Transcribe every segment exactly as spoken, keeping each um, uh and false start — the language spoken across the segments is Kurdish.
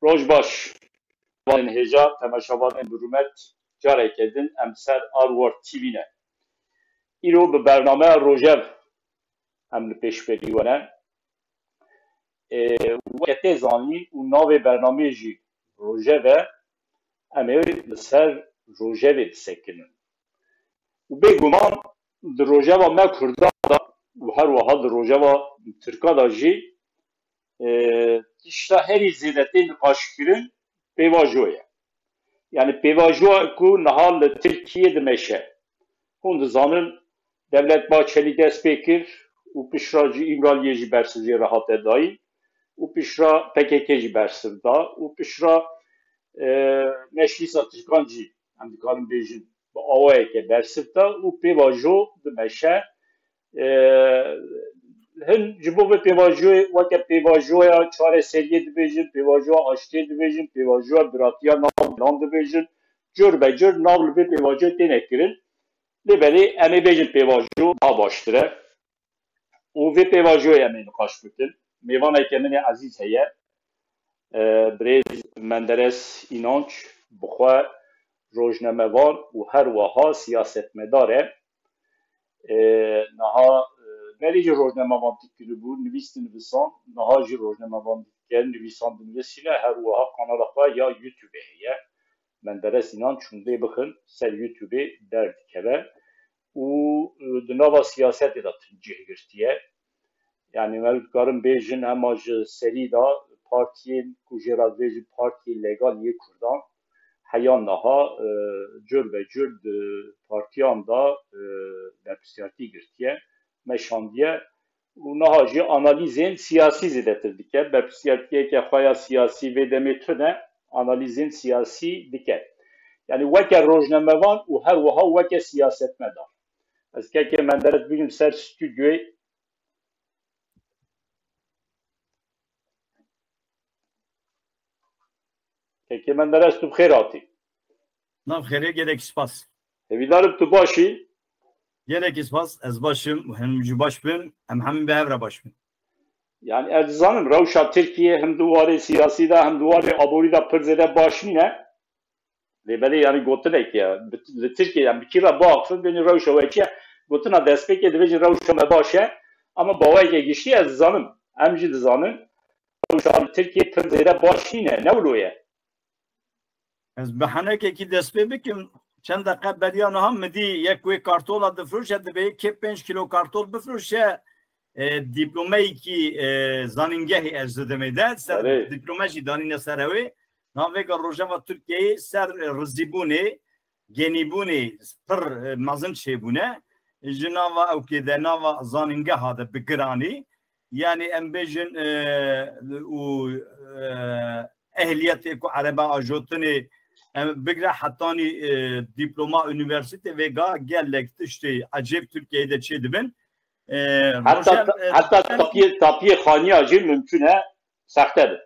Roj baş. Van hêja, temaşevanên bi rûmet, careke din em ser Arwar T V ne. Îro bi bernameya Rojev em li pêşberî we ne. Ê, weke tê zanîn û navê bernameyê jî Rojev e, em ê li ser Rojevê disekinin. Û bêguman di rojeva me Kurdan de û her wiha di rojeva Tirkan de jî, e, tişta herî zêde tê niqaşkirin pêvajo ye. Yani pêvajoya ku niha li Tirkiyê dimeşe. Hûn dizanin Devlet Bahçelî dest pê kir û pişra jî Îmraliyê jî bersiv jê re hate dayîn û pişra P K K jî bersiv da û pişra, e, Meclîsa Tirkan jî em dikarin bêjin bi awayeke bersiv da û pêvajo dimeşe. E, hin ji bo vê pêvajoyê weke pêvajoya çareseriyê dibêjin, pêvajoya aştiyê dibêjin, pêvajoya biratiya nav nan dibêjin. Cur be cur nav li vê pêvajoyê têne kirin. Lê belê em ê bêjin pêvajo daha baştir e. Û vê pêvajoyê em ê niqaş bikin. Mêvaneke min ê ezîz heye. E, birêz Menderes Înanç, bi xwe rojnamevan û her wiha siyasetmedar e. E, niha, e, berê jî rojnamevan dikiribû, nivîs dinivisan, niha jî rojnamevan dike, nivîsan dinivîsîne, her wiha kanala xwe ya YouTube heye. Menderes Înanç, hûn lê bixin, ser YouTube derdikeve û, e, di nava siyasetê de tim cih girtiye. Yani me dikarin bêjin hema ji serî de partiyên ku jê re dibêjin partiyê legal yê Kurdan heya niha, e, cur be cur di partiyan de, e, berpirsiyartî girtiye, meşandiye û niha jî analîzên siyasî zêdetir dike. Berpirsiyartiyeke xwe ya siyasî vê demê tune, analîzên siyasî dike. Yani weke rojnamevan û her wiha weke siyasetmedar. Ez kekê Menderes bînim ser stûdyoyê. Kekê Menderes, tu bi xêr hatî. Nav xêrê, gelek spas. Hêvîdar im tu baş î. Gelek spas, ez baş im û hemî jî baş bin, em hemî bi hev re baş bin. Yani ez dizanim rewşa Tirkiye hem di warê siyasî de hem di warê aborî de pir zêde baş nîne. Lê belê yani gotinek ye. Bi-, li Tirkiye yani bi kî re biaxifin, bênî rewşa we çi ye? Gotina destpêkê dibêjin rewşa me baş e, ama baweke giştî ez dizanim, em jî dizanin, rewşa li Tirkiye pir zêde baş nîne, ne wilo ye. Ez bi henekekî dest pê bikim. Çend deqe beriya niha min dî yek wê kartola difiroşe, dibê kê pênc kîlo kartol bifiroşe, e, dîplomeyekî, e, zanîngehê ez didimê de, ser Erê. dîplome jî danîne ser ew ê. Navêka rojeva Tirkiyeyê ser, e, rizîbûnê, genîbûnê pir, e, mezin çêbûne. Ji nava ew kê de nava zanîngeha de bi giranî. Yani em bêjin, e, û, e, ehliyetê ku erebe ajotinê, em bigre hetanî, e, dîploma unîversîte vêga gelek tiştê ecêb Tirkiyeyê de çêdibin. E, Heta, Rojer, e, heta tapiyê, tapiyê xaniya jî mimkun e sexte be.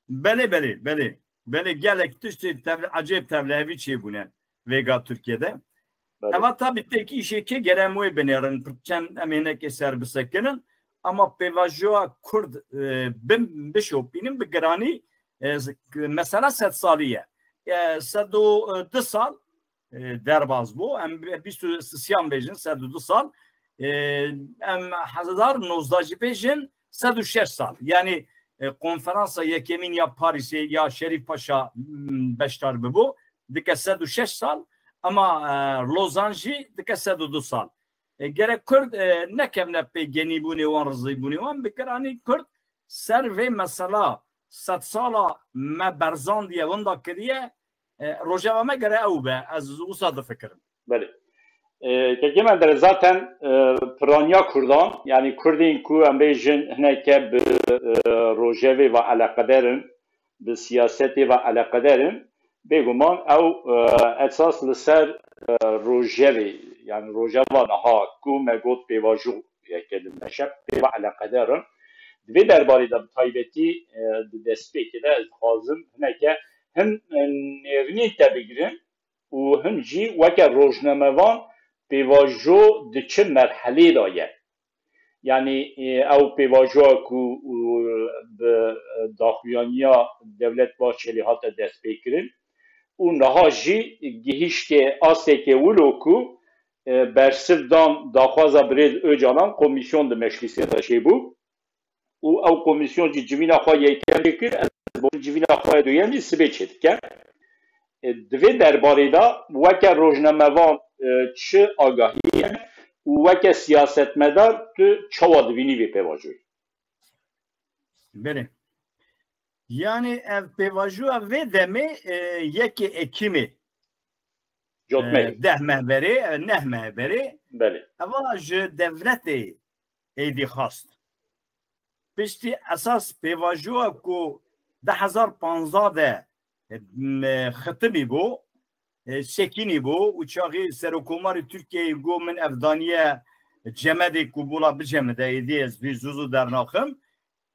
Belê, belê, belê. Belê gelek tiştê tev-, ecêb tevlihevî çêbûne vêga Tirkiye de. Belê. Eva tabî têkî îşê kê gere em wê binêrin, çend em hênekê ser bisekinin. Ama pêvajoya Kurd, e, bin bişopînin bi giranî, e, z-, mesela sed salî ye. E, sed û du sal, e, derbas bû. Em bîst û sisiyan bêjin, sed û du sal. E, em hezar nozdeh jî bêjin, sed û şeş sal. Yani, e, konferansa yekemîn ya Parîsê ya Şerîf Paşa, m, beşdar bibû, dike sed û şeş sal. Ama, e, Lozan jî dike sed û du sal. E, gerek Kurd, e, nekevne pê genîbûnê wan, rizîbûnê wan, bi giranî Kurd ser vê mesela sedsala me berzandiye, winda kiriye, e, rojeva me gere ew be, ez wisa difikirim. Belê. E, kekê Menderes, zaten, e, piraniya Kurdan, yani Kurdên ku em bêjin hineke bi, e, rojevê ve eleqeder in, bi siyasetê ve eleqeder in, bêguman ew, e, esas li ser, e, rojevê, yani rojeva niha ku me got pêvajo yeke dimeşe, pê ve eleqeder in. Di vê derbarê de bi taybetî, e, di destpêkê de ez dixwazim hineke hin, e, nêrînên te bigirim û hin jî weke rojnamevan pêvajo di çi merhelê de ye? Yani, e, ew pêvajoya ku, û, bi, e, daxuyaniya Dewlet Bahçelî hate destpêkirin û niha jî gihîşte asteke wilo ku, e, bersiv dan daxwaza birêz Ocalan komîsyon di meclîsê de çêbû û ew komîsyon jî civîna xwe yekem çêkir, ez bo civîna xwe duyem jî sibê çêdike. E, di vê derbarê de weke rojnamevan, e, çi agahî hene û weke siyasetmedar tu çawa dibînî vê pêvajoyê? Belê. Yani ev pêvajoya vê demê, e, yekê Ekîmê, Cotmehê. E, deh meh berê, e, neh meh berê. Belê. Eva ji devletê êdî xwest. Piştî esas pêvajoya ku du hezar panzdeh de, e, m-, xitimî bû, e, sekinî bû û çaxî Serokomarê Tirkiyeyê got, min ev daniye cemedê ku bûla bicemide, êdî ez vî zû zû dernaxim.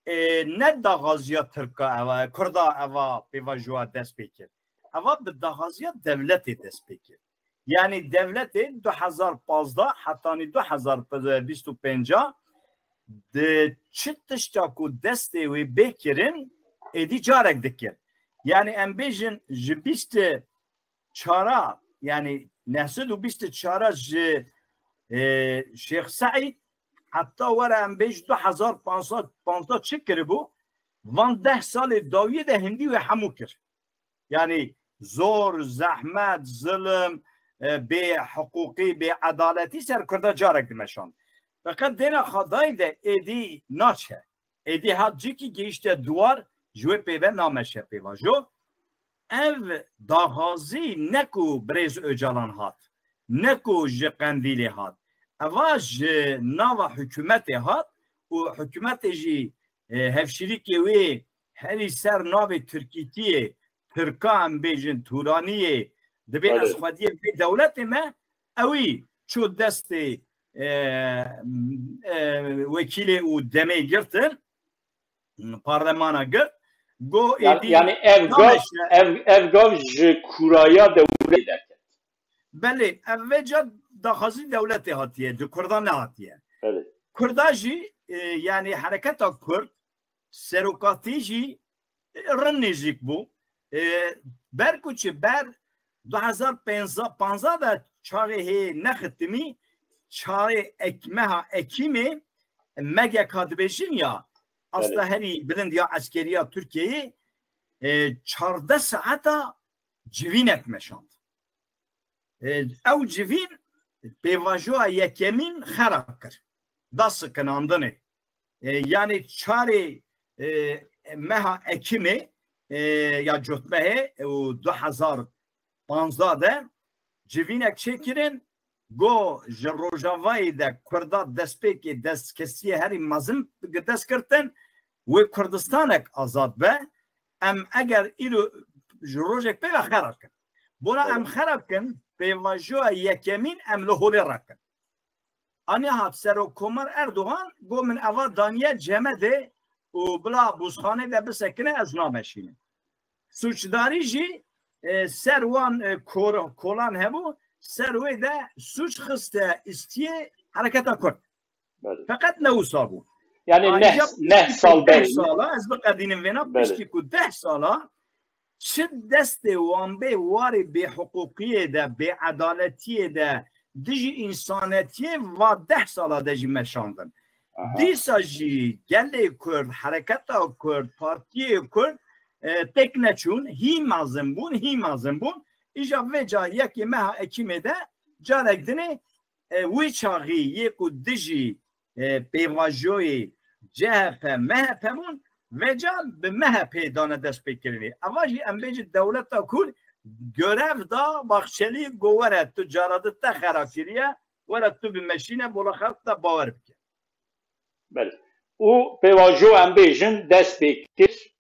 E, ne daxwaziya Tirka eva, Kurda eva pêvajoya dest pê kir. Eva bi daxwaziya dewletê dest pê kir. Yani dewletê du hezar pazdeh hetanî du hezar bîst û pênc di çi tişta ku destê wê bê kirin, êdî carek dikir. Yani em bêjin ji bîst çara, yani neh sed û bîst çara ji, e, Şêx Seîd heta were em bêj du hezar panzdeh çi kiribû, van deh salê dawiyê de hindî wê hemû kir. Yani zor, zehmet, zilim, e, bêhiqûqî, bêedaletî ser Kurda carek dimeşand. Feqet dêna xadayî de êdî naçe. Êdî hat cîkî gihîşte duwar, ji wê pê ve nameşe pêvajo. Ev daxwazî ne ku birêz Ocalan hat, ne ku ji Qendîlê hat. Eva ji nava hikûmetê hat û hikûmetê jî, e, hevşîrîkê wê herî ser navê Tirkîtiyê, Tirka em bêjin, Tûraniyê, dibê Belê. ez xwediyê vê dewletê me, ewî çû destê, e, e, wekîlê û demê girtin, parlemana girt, go Yani, êdî yani ev gav, nameşe. ev, ev gav ji kûraya dewletê derket. Belê, ev vêca daxwazî dewletê hatiye, ji Kurdan nehatiye. Belê. Kurda jî, e, yani hereketa Kurd, serokatî jî, e, rind nêzîk bû. E, ber ku çi ber du hezar panzdeh de çaxê hê nexitimî, çaxê ek-, meha Ekîmê, MGK dibêjin ya, asta Belê. herî bilind ya eskeriya Tirkiyeyê, e, çardeh saeta civînek meşand. E, ew civîn pêvajoya yekemîn xera kir. Da sikinandinê. E, yani çarê, e, meha Ekimê, e, ya cotmehê û du hezar panzdeh de civînek çêkirin, go ji Rojavayê de Kurda destpêkê destkesiyê herî mezin dest girtin, wê Kurdistanek azad be, em eger îro ji rojek pê ve xera kin. Bona em Evet. xera kin, pêvajoya yekemîn em li holê rakin. Aniha Serokkomar Erdogan got, min eva daniye cemedê û bila bûzxanê de bisekine, ez nameşînim. Sûcdarî jî, e, ser wan, e, kor-, kolan hebû, ser wê de sûc xiste istiyê Hereketa Kurd. Belê. Feqet ne wisa bû. Yani Ayrıca neh, neh piştî sal ku deh berî. sala, ez biqedînim vêna, Belê. piştî ku deh sala çi destê wan bê warê bêhiqûqiyê de, bêedaletiyê de, dijî însanetiyê va deh sala de jî meşandin. Aha. Dîsa jî gelê Kurd, hereketa Kurd, partiyê Kurd, e, têk neçûn, hî mezin bûn, hî mezin bûn. Îja vê ca yekê meha Ekîmê de carek dinê, e, wî çaxî yê ku dijî, e, pêvajoyê C H P, M H P bûn, vêca bi M H P dane destpêkirinê. Eva jî em bêjin dewleta Kurd görev da Bahçelî, go were tu cara di te xera kiriye, were tu bimeşîne, bola xelk te bawer bike. Belê. Û pêvajo em bêjin dest pê kir,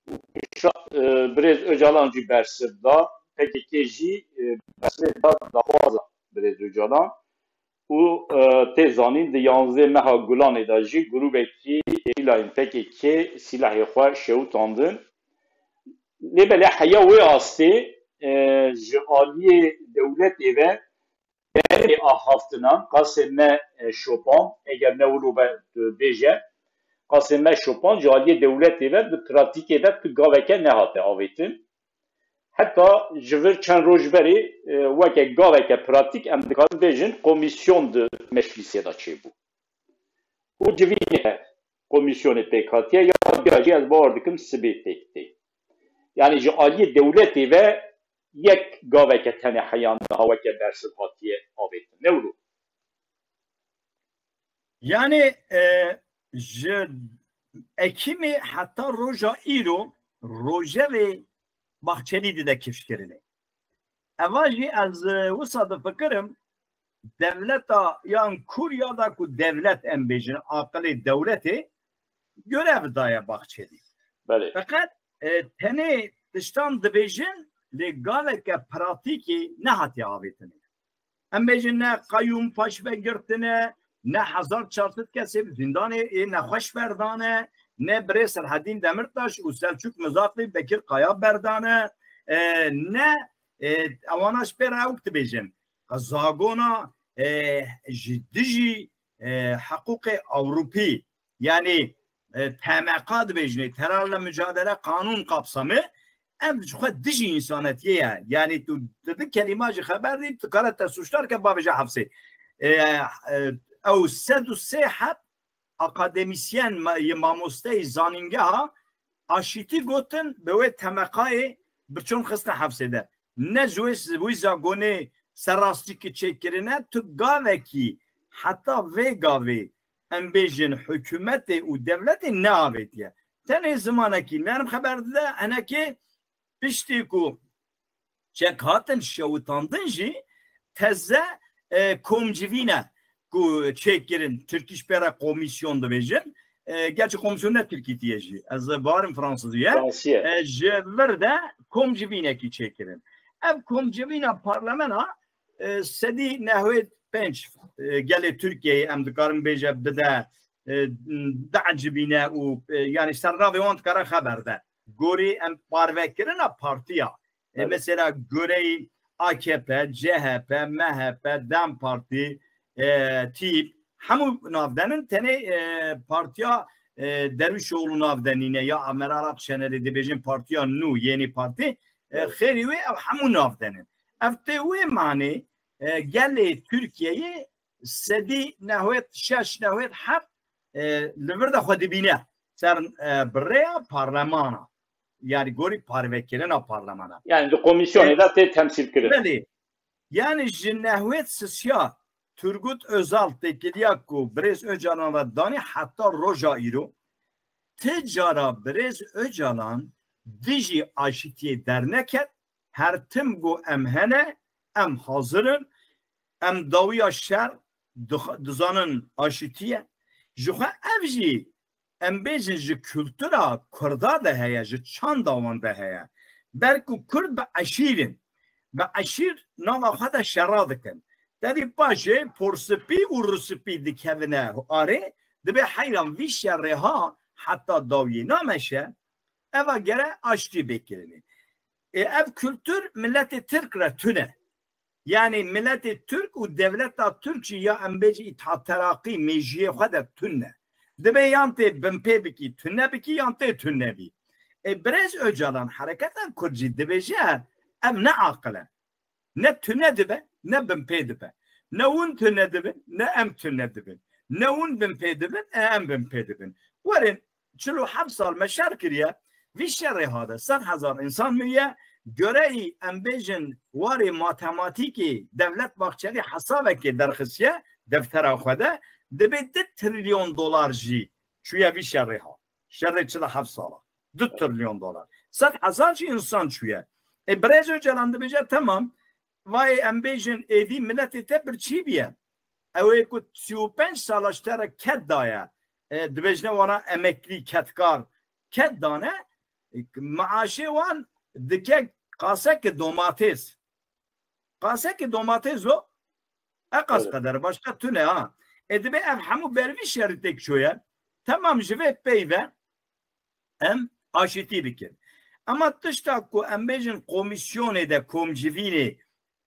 şa-, e, birêz Ocalan jî bersiv da, P K K jî, e, bersiv da daxwaza birêz Ocalan. Û, e, tê zanîn di yanzdeh meha Gulanê de jî grûbekî gerîlayên P K K sîlehê xwe şewitandin. Lê belê heya wê astê, e, ji aliyê dewletê ve berê axaftinan qasê me, e, şopan, eger ne wilo be, tu bêje, qasê me şopan ji aliyê dewletê ve di pratîkê de tu gaveke nehate avêtin. Heta ji vir çend roj berê, e, weke gaveke pratîk em dikarin bêjin komîsyon di meclîsê de çêbû. Û civînê komîsyonê pêk hatiye ya diya jî ez bawer dikim sibê pêk tê. Yanî ji aliyê dewletê ve yek gaveke tenê heya niha weke bersiv hatiye avêtin. Ne wilo? Yanî e, ji Ekîmê heta roja îro rojevê Bahçelî dide kifşkirinê. Eva jî ez e, wisa difikirim dewleta yan Kurya da ku dewlet em bêjin aqilê dewletê görev daye Bahçelî. Belê. Feqet e, tenê tiştan dibêjin lê gaveke pratîkî nehatiye avêtinê. Em bêjin ne qeyûm paş ve girtine, ne hezar çar sed kesê bi zîndanê ê nexweş berdane, ne birê Serhedîn Demirtaş û Selçûk Mizaqlî Bekir Kaya berdane, e, ne e, ewana ji pê re ew dibêjin. Zagona e, ji dijî e, heqûqê Ewropî, yanî e, T M K dibêjinê, Terarla Mücadele Kanun Kapsamı, ev ji xwe dijî însanetiyê ye. Yanî tu di du kelîma jî xeber dî, tu kare te sûcdar ke bavêje hefsê. E, e, ew sed û sê heb akademîsyen ma- yê mamosteyê zanîngeha aşîtî gotin, bi wê T M K'yê bi çûn xistin hefsê de. Ne ji wê wî zagonê serrastî ki çêkirine, tu gavekî heta vê gavê em bêjin hikûmetê û dewletê neavêtiye. Tenê zimanekî nerm xeber dide, hinekê piştî ku çek hatin şewitandin jî teze e, komcivîne ku çêkirin, Tirkî ji pê re komîsyon dibêjin. E, gerçi komîsyon ne Tirkîtî ye jî. Ez barim Fransizî ye. Fransî ye. E, ji vir de komcivînekî çêkirin. Ev komcivîna parlamena e, sedî nehwê pênc e, gelê Tirkiyeyê em dikarin bêje bide e, deh civîne û e, yanî sernavê wan dikare xeber de. Gorî em parvekirina partiya. E, Evet. Mesela goreyî A K P, C H P, M H P, DEM Partî, e, TÎP, hemû navdenin tenê e, partiya e, Derwişoğlu navdenîne ya Meral Akşenerê dibêjin partiya nû, yeni parti, e, Evet. Xêrî wê ev hemû navdenin. Ev tê wê manê e, gelê Tirkiyeyê sedî nehwêt şeş nehwêt heft e, li vir de xwe dibîne ser e, bi rêya parlemana. Yanî gorî parvekirina parlemana. Yani di komîsyonê de tê temsîl kirin. Belê. Yani ji nehwêt sisiya Turgut Özal têkiliya ku birêz Ocalan ve danî heta roja îro, ti cara birêz Ocalan dijî aşitiyê derneket, her tim got em hene, em hazir in, em dawiya şer dix- dizanin aşitî ye. Ji xwe ev jî em bêjin ji kultura Kurda de heye, ji çanda wan de heye. Belku Kurd bi eşîr in. Bi eşîr nava xwe de şera dikin. Tevî paşê porsipî û rusipî dikevine arê, dibê heyran vî şerê ha heta dawiyê nameşe, eva gere aştî bê kirinê. Ê ev kultur miletê Tirk re tune. Yani miletê Tirk û dewleta Tirk jî ya em bêjî Îtîhat Teraqî mêjiyê xwe de tune. Dibe yan tê binpê bikî, tune bikî, yan tê tune bî. E, Birêz Ocalan, Hereketa Kurd jî dibêje, ev ne aqil e. Ne tune dibe, ne binpê dibe. Ne hûn tune dibin, ne em tune dibin. Ne hûn binpê dibin, e, em binpê dibin. Werin, çil û heft sal me şer kiriye, vî şerê ha de sed hezar însan miye, goreyî em bêjin warê matematîkê Devlet Bahçelî hesabekê derxistiye deftera xwe de, dibê du trilyon dolar jî çûye vî şerê ha. Şerê çil û heft sala. Du trilyon dolar. Sed hezar jî însan çûye. E, Birêz Ocalan dibêje, temam, vayê em bêjin êdî miletê te birçî biye. Ew ê ku sî û pênc sala ji te re ked daye, e, dibêjine wana emeklî, kedkar, ked dane, e, maaşê wan dike qaseke domates. Qaseke domates o, e qas Evet. qeder, başka tune ha. E, dibe ev hemû bervî şerî têk çoye. Temam ji vê peyve em aşitî bikin. Ama tişta ku em bêjin komîsyonê de komcivînê,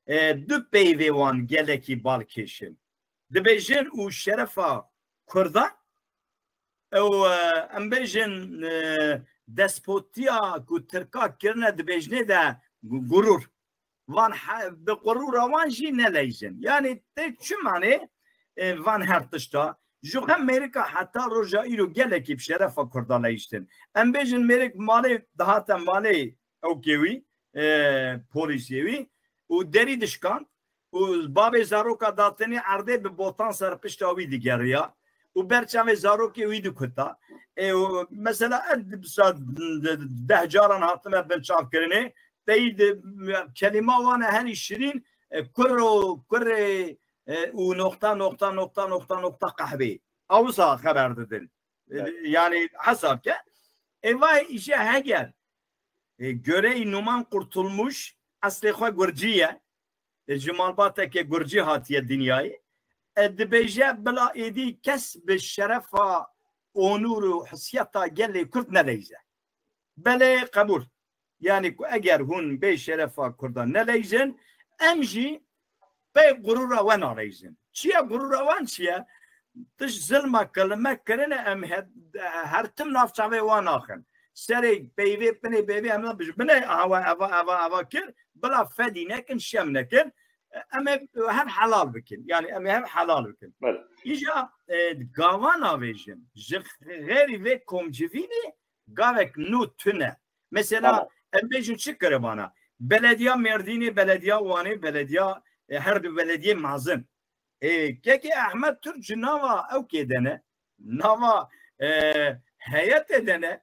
e, du peyvê wan gelekî balkêş in. Dibêjin û şerefa Kurdan Ew, e, em bêjin, e, despotiya ku Tirka kirine dibêjinê de gu-, gurur. Van he-, bi gurura wan jî neleyijin. Yanî tê çi manê, e, van her tişta? Ji xwe Mêrika heta roja îro gelekî bi şerefa Kurda leyiştin. Em bêjin Mêrik malê dihate malê ewkê wî, e, polîsê wî û derî dişkand û bavê zaroka datinî erdê bi botan ser pişta wî digeriya û ber çavê zarokê wî dikuta. E, û mesela ez di-, sa-, de-, deh caran hatime binçavkirinê, teyî di-, kelîma wan e herî şirîn, e, kuro, kurê, e, û noqta, noqta, noqta, noqta, noqta qehwê. Awisa xeber didin. E, Evet. Yanî hesab ke. Ê vay îşe heger, e, görey Numan Kurtulmuş eslê xwe gurcî ye. E, ji malbateke gurcî hatiye dinyayê. E, dibêje bila êdî kes bi şerefa, onûr û hisiyeta gelê Kurd neleyze. Belê qebûl. Yanî ku eger hûn bê şerefa Kurdan neleyzin, em jî pey gurura we naleyzin. Çi ye gurura wan çi ye? Tişt zilma kilime kirine em he-, her tim nav çavê wan naxin. Serê peyvê, pinê peyvê em nabijin. Binê aha we eva, eva, eva kir, bila fedî nekin, şem nekin. Em ê hev helal bikin. Yanî em ê hev helal bikin. Belê. Îja, e, gava navêjin. Ji xêrî vê komcivînê gavek nû tune. Mesela, Tamam. em bêjin çi kiribana? Belediya Mêrdînê, belediya Wanê, belediya, e, her du belediyê mezin. E, kekê Ehmed Türk ji nava ewkê de ne, nava, e, heyetê de ne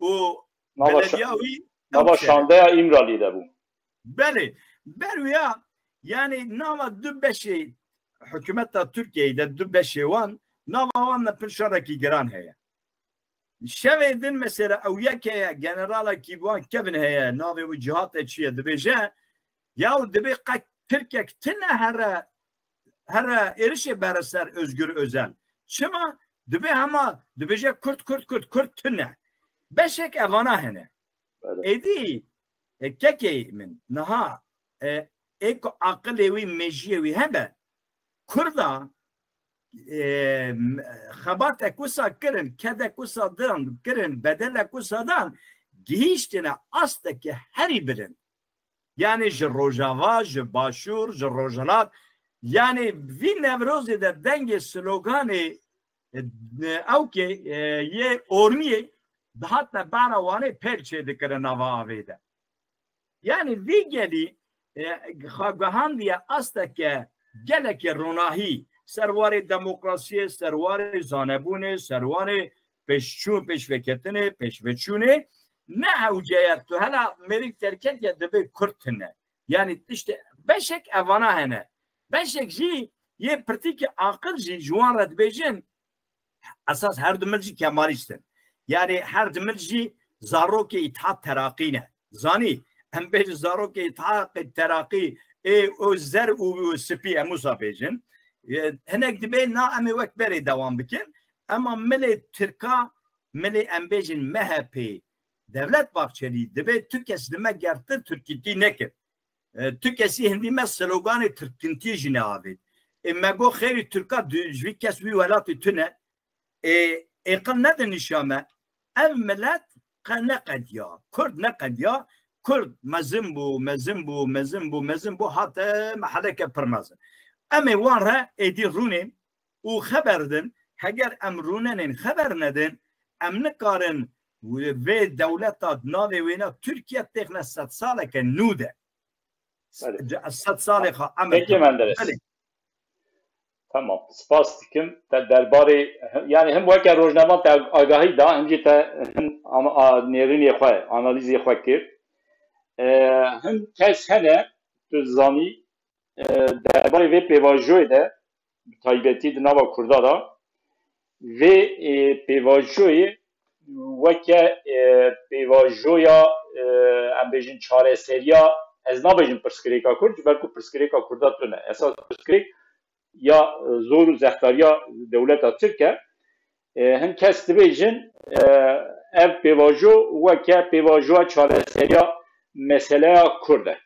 û Nava şa-, belediya wî nava ewkê ne. Şandeya Îmralî de bû. Belê. Ber wîya, yanî nava du beşê hikûmeta Tirkiyeyê de du beşê wan, nava wan de pir şerekî giran heye. Şevê din mesela ew yek heye, generalekî bi wan kevin heye, navê wî Cihat e çi ye, dibêje, yaw dibê qe Tirkek tune here, here êrişê bere ser Özgür Özel. Çima? Dibê hema dibêje Kurd, Kurd, Kurd, Kurd tune. Beşek evana hene. Belê. Êdî, e, kekê min, niha, e, ê ku aqilê wî, mejiyê wî hebe, Kurda, e, m-, xebatek wisa kirin, kedek wisa dan, kirin, bedelek wisa dan, gihîştine asteke herî bilind. Yanî ji Rojava, ji Başûr, ji Rojhilat, yanî vî Newrozê de dengê sloganê, e, ewkê, e, yê Ormiyê dihatine behra Wanê pêl çêdikirin nava avê de. Yanî vî gelî, e, xwe guhandiye asteke gelekê ronahî ser warê demokrasiyê, ser warê zanebûnê, ser warê pêşçûn, pêşveketinê, pêşveçûnê. Ne hewce ye tu hela mêrik derketiye dibê Kurd tune. Yanî tiştê beşek evana hene. Beşek jî yê pirtîkî aqil jî ji wan re dibêjin, esas her du mil jî Kemalîst in. Yanî her du mil jî zarokê Îttihat Teraqî ne. Zanî, em bêjin zarokê Îttihat Teraqî ê o zer û, û spî em wisa bêjin. E, hinek dibê na em ê wek berê dewam bikin. Ema milê Tirka, milê em bêjin M H P, Devlet Bahçelî dibê tu kes li me gertir Tirkîtî nekir. E, tu kesî hindî me sloganê Tirkintiyê jî neavêt. Ê, me got xêrî Tirka du-, ji vî kes wî welatê tune. Ê, êqil nedin nîşa me. Ev milet qe neqediya. Kurd neqediya. Kurd mezin bû, mezin bû, mezin bû, mezin bû, hate meheleke pir mezin. Em ê wan re êdî rûnên û xeber din. Heger em rûnenên xeber nedin, em nikarin vê dewleta navê wêna Tirkiye têxine sedsaleke nû de. Belê. Sed salê xwe emir Peki kir. Menderes. Belê. Tamam. Spas dikim. Te derbarê, yani hem weke rojnavan te agahî da, hem jî te hem ama, a, nêrînê xwe, analîzê xwe kir. E, Hin kes hene, tu zanî, e, derbarê vê pêvajoyê de, bi taybetî di nava Kurda de, vê, e, pêvajoyê weke, e, pêvajoya, e, em bêjin çareseriya, ez nabêjim pirsgirêka Kurd, ji ber ku pirsgirêka Kurda tune. Esas pirsgirêk ya, e, zor û zextariya dewleta Tirk e. E, hin kes dibêjin, e, ev pêvajo weke pêvajoya çareseriya meseleya Kurd e.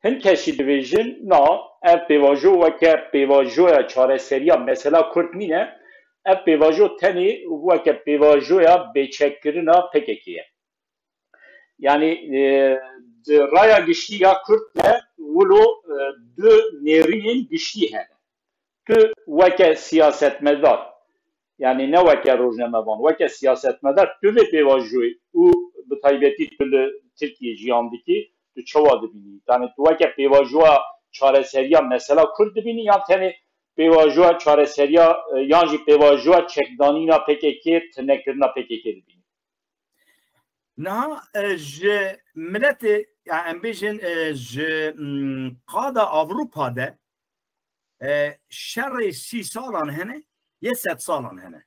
Hin kes jî dibêjin, na, ev pêvajo weke pêvajoya çareseriya mesela Kurd nîne, Ev pêvajo tenê weke pêvajoya bêçekkirina P K K ye. Yanî, e, di raya giştî ya Kurd de wilo, e, du nêrînên giştî hene. Tu weke siyasetmedar, yanî ne weke rojnamevan, weke siyasetmedar, tu vê pêvajoyê û bi taybetî tu li Tirkiyê jiyan dikî, tu çawa dibînî? Yanî tu weke pêvajoya çareseriya mesela Kurd dibînî yan tenê pêvajoya çareseriya, e, yan jî pêvajoya çekdanîna P K K, tunekirina P K K dibînî? Niha, e, ji miletê, ya em bêjin, e, ji, mm, qada Ewropa de, e, şerê sî salan hene, yê sed salan hene.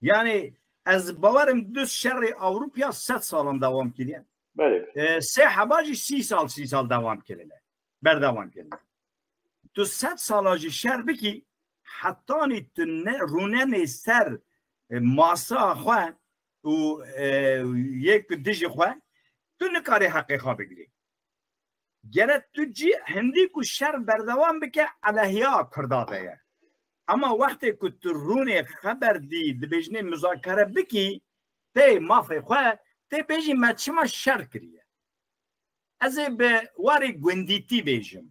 Yanî ez bawerim du şerê Ewropa sed salan dewam kiriye. Belê. E, sê heba jî sî sal, sî sal dewam kirine. Berdewam kirine. Tu sed sala jî şer bikî, hetanî tu ne, rûnenê ser, e, masa xwe û, e, yek dijî xwe, tu nikarî heqê xwe bigirî. Gere tu cî hindî ku şer berdewam bike, elehiya Kurda de ye. Ema wextê ku tu rûnê xeber dî, dibêjinê muzakere bikî, tê mafê xwe, tê bêjî me çima şer kiriye. Ez ê bi warê gundîtî bêjim.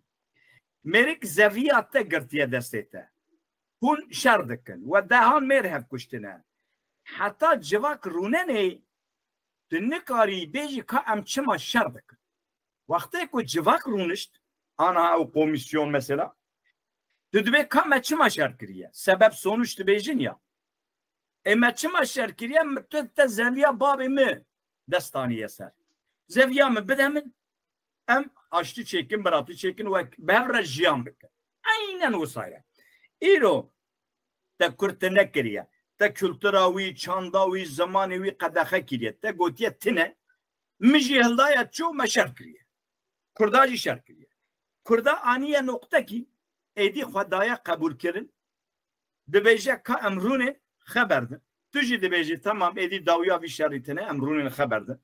Mêrik zeviya te girtiye destê te. Hûn şer dikin. We dehan mêr hev kuştine. Heta civak rûnenê, tu nikarî bêjî ka em çima şer dikin. Wextê ku civak rûnişt, ana ew komîsyon mesela, tu dibê ka me çima şer kiriye? Sebep sonuç dibêjin ya. Ê me çima şer kiriye? Mi-, tu te zeviya babê min dest aniye ser. Zeviya min bide min, em aştî çêkin, biratî çêkin, wek bi hev re jiyan bikin. Eynen wisa ye. Îro te Kurd tune kiriye. Te kultura wî, çanda wî, zimanê wî qedexe kiriye. Te gotiye tune. Min jî hildaye çû me şer kiriye. Kurda jî şer kiriye. Kurda aniye noqtekî êdî xwe daye qebûlkirin. Dibêje ka em rûnê xeber din. Tu jî dibêjî, temam, êdî dawiya vî şerî tine, em rûnên xeber din.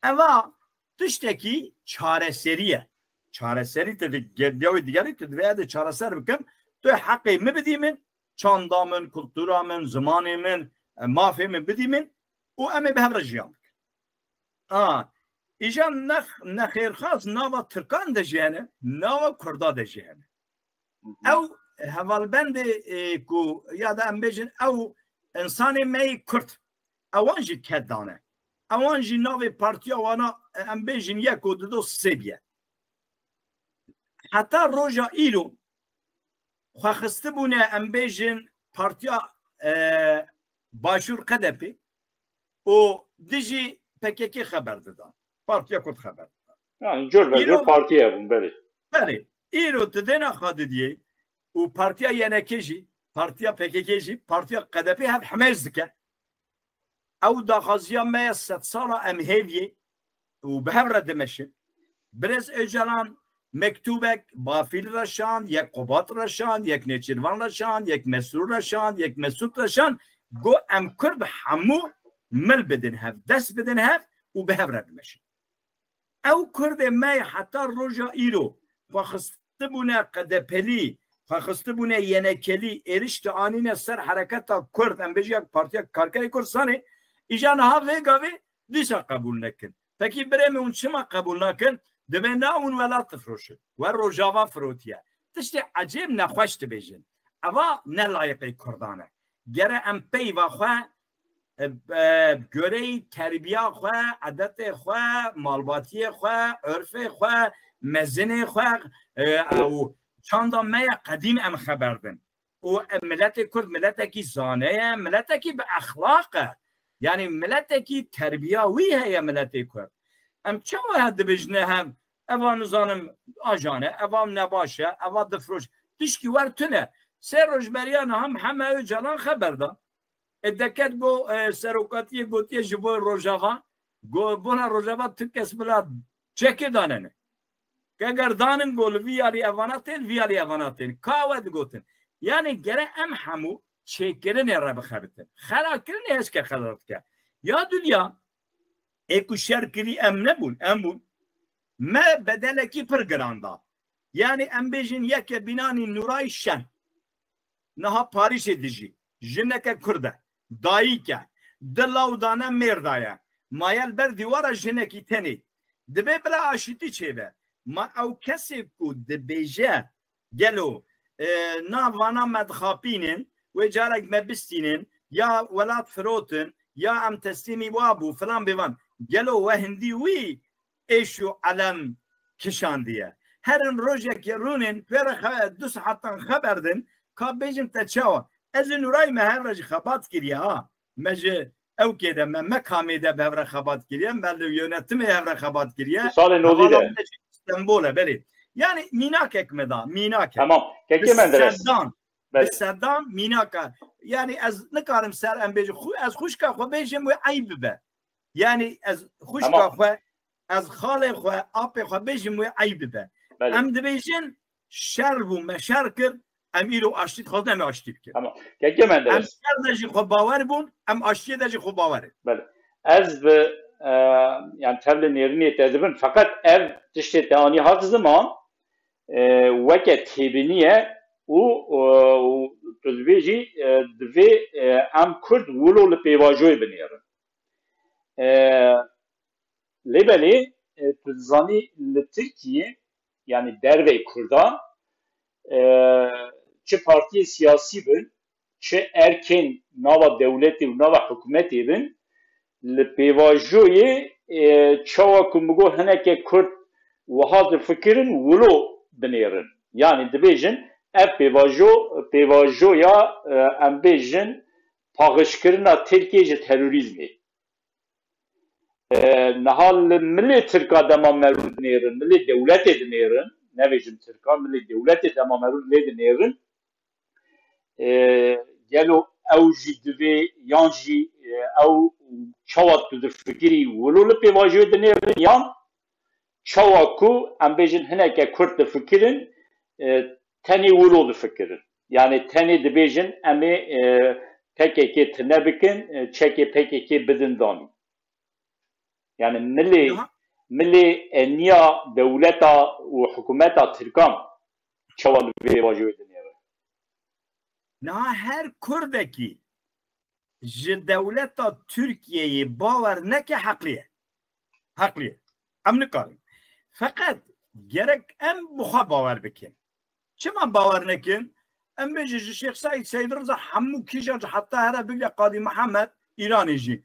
Eva tiştekî çareserî ye. Çareserî te di ge-, diyawê digerî tu divê ez ê çareser bikim. Tu heqê min bidî min, çanda min, kultura min, zimanê min, e, mafê min bidî min û em ê bi hev re jiyan bikin. A, îja nex-, nexêrxas nava Tirkan de jî hene, nava Kurda de jî hene. Hı hı. Ew hevalbendê, e, ku ya da em bêjin ew insanê me yê Kurd, ewan jî ked dane. Ewan jî navê partiya wana, e, em bêjin yek û dido sê biye. Heta roja îro xwe xistibûne, em bêjin partiya, e, Başûr K D P û dijî P K K xeber didan. Partiya Kurd xeber didan. Yani cur ve cur Îro partiye bûn, belê. Belê. Îro tu dêna xwe didiyê û partiya Y N K jî, partiya P K K jî, partiya K D P hev hemêz dike. Ew daxwaziya me ya sed sala em hêviyê û bi hev re dimeşin. Birêz Ocalan mektûbek Bafîl re şand, yek Qubat re şand, yek Nêçîrvan re şand, yek Mesrûr re şand, yek Mesûd re şand, got, em Kurd hemû mil bidin hev, dest bidin hev û bi hev re dimeşin. Ew Kurdê me heta roja îro xwe xistibûne K D P'lî, xwe xistibûne Y N K'lî, êrişî anîne ser hereketa Kurd, em bêjin ya Partiya Karkerê Kurdistanê, îja niha vê gavê dîsa qebûl nekin. Pekî birê min hûn çima qebûl nakin? Divê na hûn welat difroşin. We Rojava firotiye. Tiştê ecêb nexweş dibêjin. Eva ne layiqê Kurdan e. Gere em peyva xwe, e, e, goreyî terbiya xwe, edetê xwe, malbatiyê xwe, urfê xwe, mezinê xwe, e, û çanda me ya qedîm em xeber din. Û em, miletê Kurd miletekî zane ye, miletekî bi exlaq e. Yanî miletekî terbiya wî heye miletê Kurd. Em çawa he dibêjine hem, eva nizanim ajan e, eva nebaş e, eva difroş. Tişkî wer tune. Sê roj beriya niha Mihemed Ocalan xeber da. E deket go, e, serokatiyê gotiye ji bo Rojava. Go, bona Rojava tu kes bila çekê danene. Eger danin go li vî alî evana tên, vî alî evana tên. Ka we digotin. Yanî gere em hemû çêkirinê re bixebitin. Xelakirinê hişke xela dike. Ya dinya ê ku şer kirî em nebûn, em bûn. Me bedelekî pir giran da. Yanî em bêjin yeke bînanî Nûray Şen. Niha Parîsê dijî. Jineke Kurd e. Dayik e. Di law dane mêr daye. Maye li ber dîwara jinekî tenê. Divê bila aşîtî çêbe. Ma ew kesê ku dibêje gelo, e, na vana me dixapînin, wê carek me bistînin, ya welat firotin, ya em teslîmî wa bû, filan bêvan. Gelo we hindî wî êş û elem kişandiye? Herin rojekê rûnin, pê re xe-, du saetan xeber din, ka bêjin te çawa? Ez û Nûray me hev re jî xebat kiriye ha. Me ji ewkê de, me, me kamê de bi hev re xebat kiriye, me li yönetimê hev re xebat kiriye. Di salê nodî de. Hevala me jî Stenbol e, belê. Yani mînakek me da, mînak e. Tamam. Kekê Bi Menderes. sedan, Belê. bi sedan mînak e. Yani ez nikarim ser em bêjim, xu-, ez xwişka xwe bêjim wê eyb bibe. Yani ez xwişka Tamam. xwe, ez xalê xwe, apê xwe bêjim wê eyb bibe. Belê. Em dibêjin şer bû, me şer kir, em îro aştî dixwazin, em ê aştî bikin. Tamam. Kekê Em Menderes. şer de jî xwe bawer bûn, em aştiyê de jî xwe bawer in. Belê. Ez bi, e, yani tevlê nêrînê te dibim. Feqet ev tiştê te anî hat ziman, e, weke têbiniye û, e, û tu dibêjî, e, divê, e, em Kurd wilo li pêvajoyê binêrin. E, lê belê, e, tu dizanî li Tirkiyê, yani dervey Kurdan, e, çi partiyê siyasî bin, çi erkên nava dewletê û nava hikûmetê bin, li pêvajoyê, e, çawa ku min got hineke Kurd wiha difikirin, wilo binêrin. Yani dibêjin, ev pêvajo, pêvajoya, e, em bêjin, paxişkirina Tirkiyê ji terorîzmê. E, niha li milê Tirka dema merû dinêrin, milê dewletê dinêrin, nevêjim Tirka, milê dewletê dema merû lê dinêrin, e, gelo ew jî divê yan jî, e, ew çawa tu difikirî wilo li pêvajoyê dinêrin yan çawa ku em bêjin hineke Kurd difikirin, e, tenê wilo difikirin. Yani tenê dibêjin em ê, e, P K K tune bikin, e, çekê P K K bidin danî. Yani milê, Niha milê eniya dewleta û hikûmeta Tirkan çawa li vê vajoyê dinêre? Niha her Kurdekî ji dewleta Tirkiyeyê bawer neke heqlî ye. Heqlî ye. Em nikarin. Feqet gerek em bi xwe bawer bikin. Çima bawer nekin? Em bêjin ji Şêx Seîd, Seîd Riza hemû kîjan ji heta here bigre Qadî Mihemed Îranê jî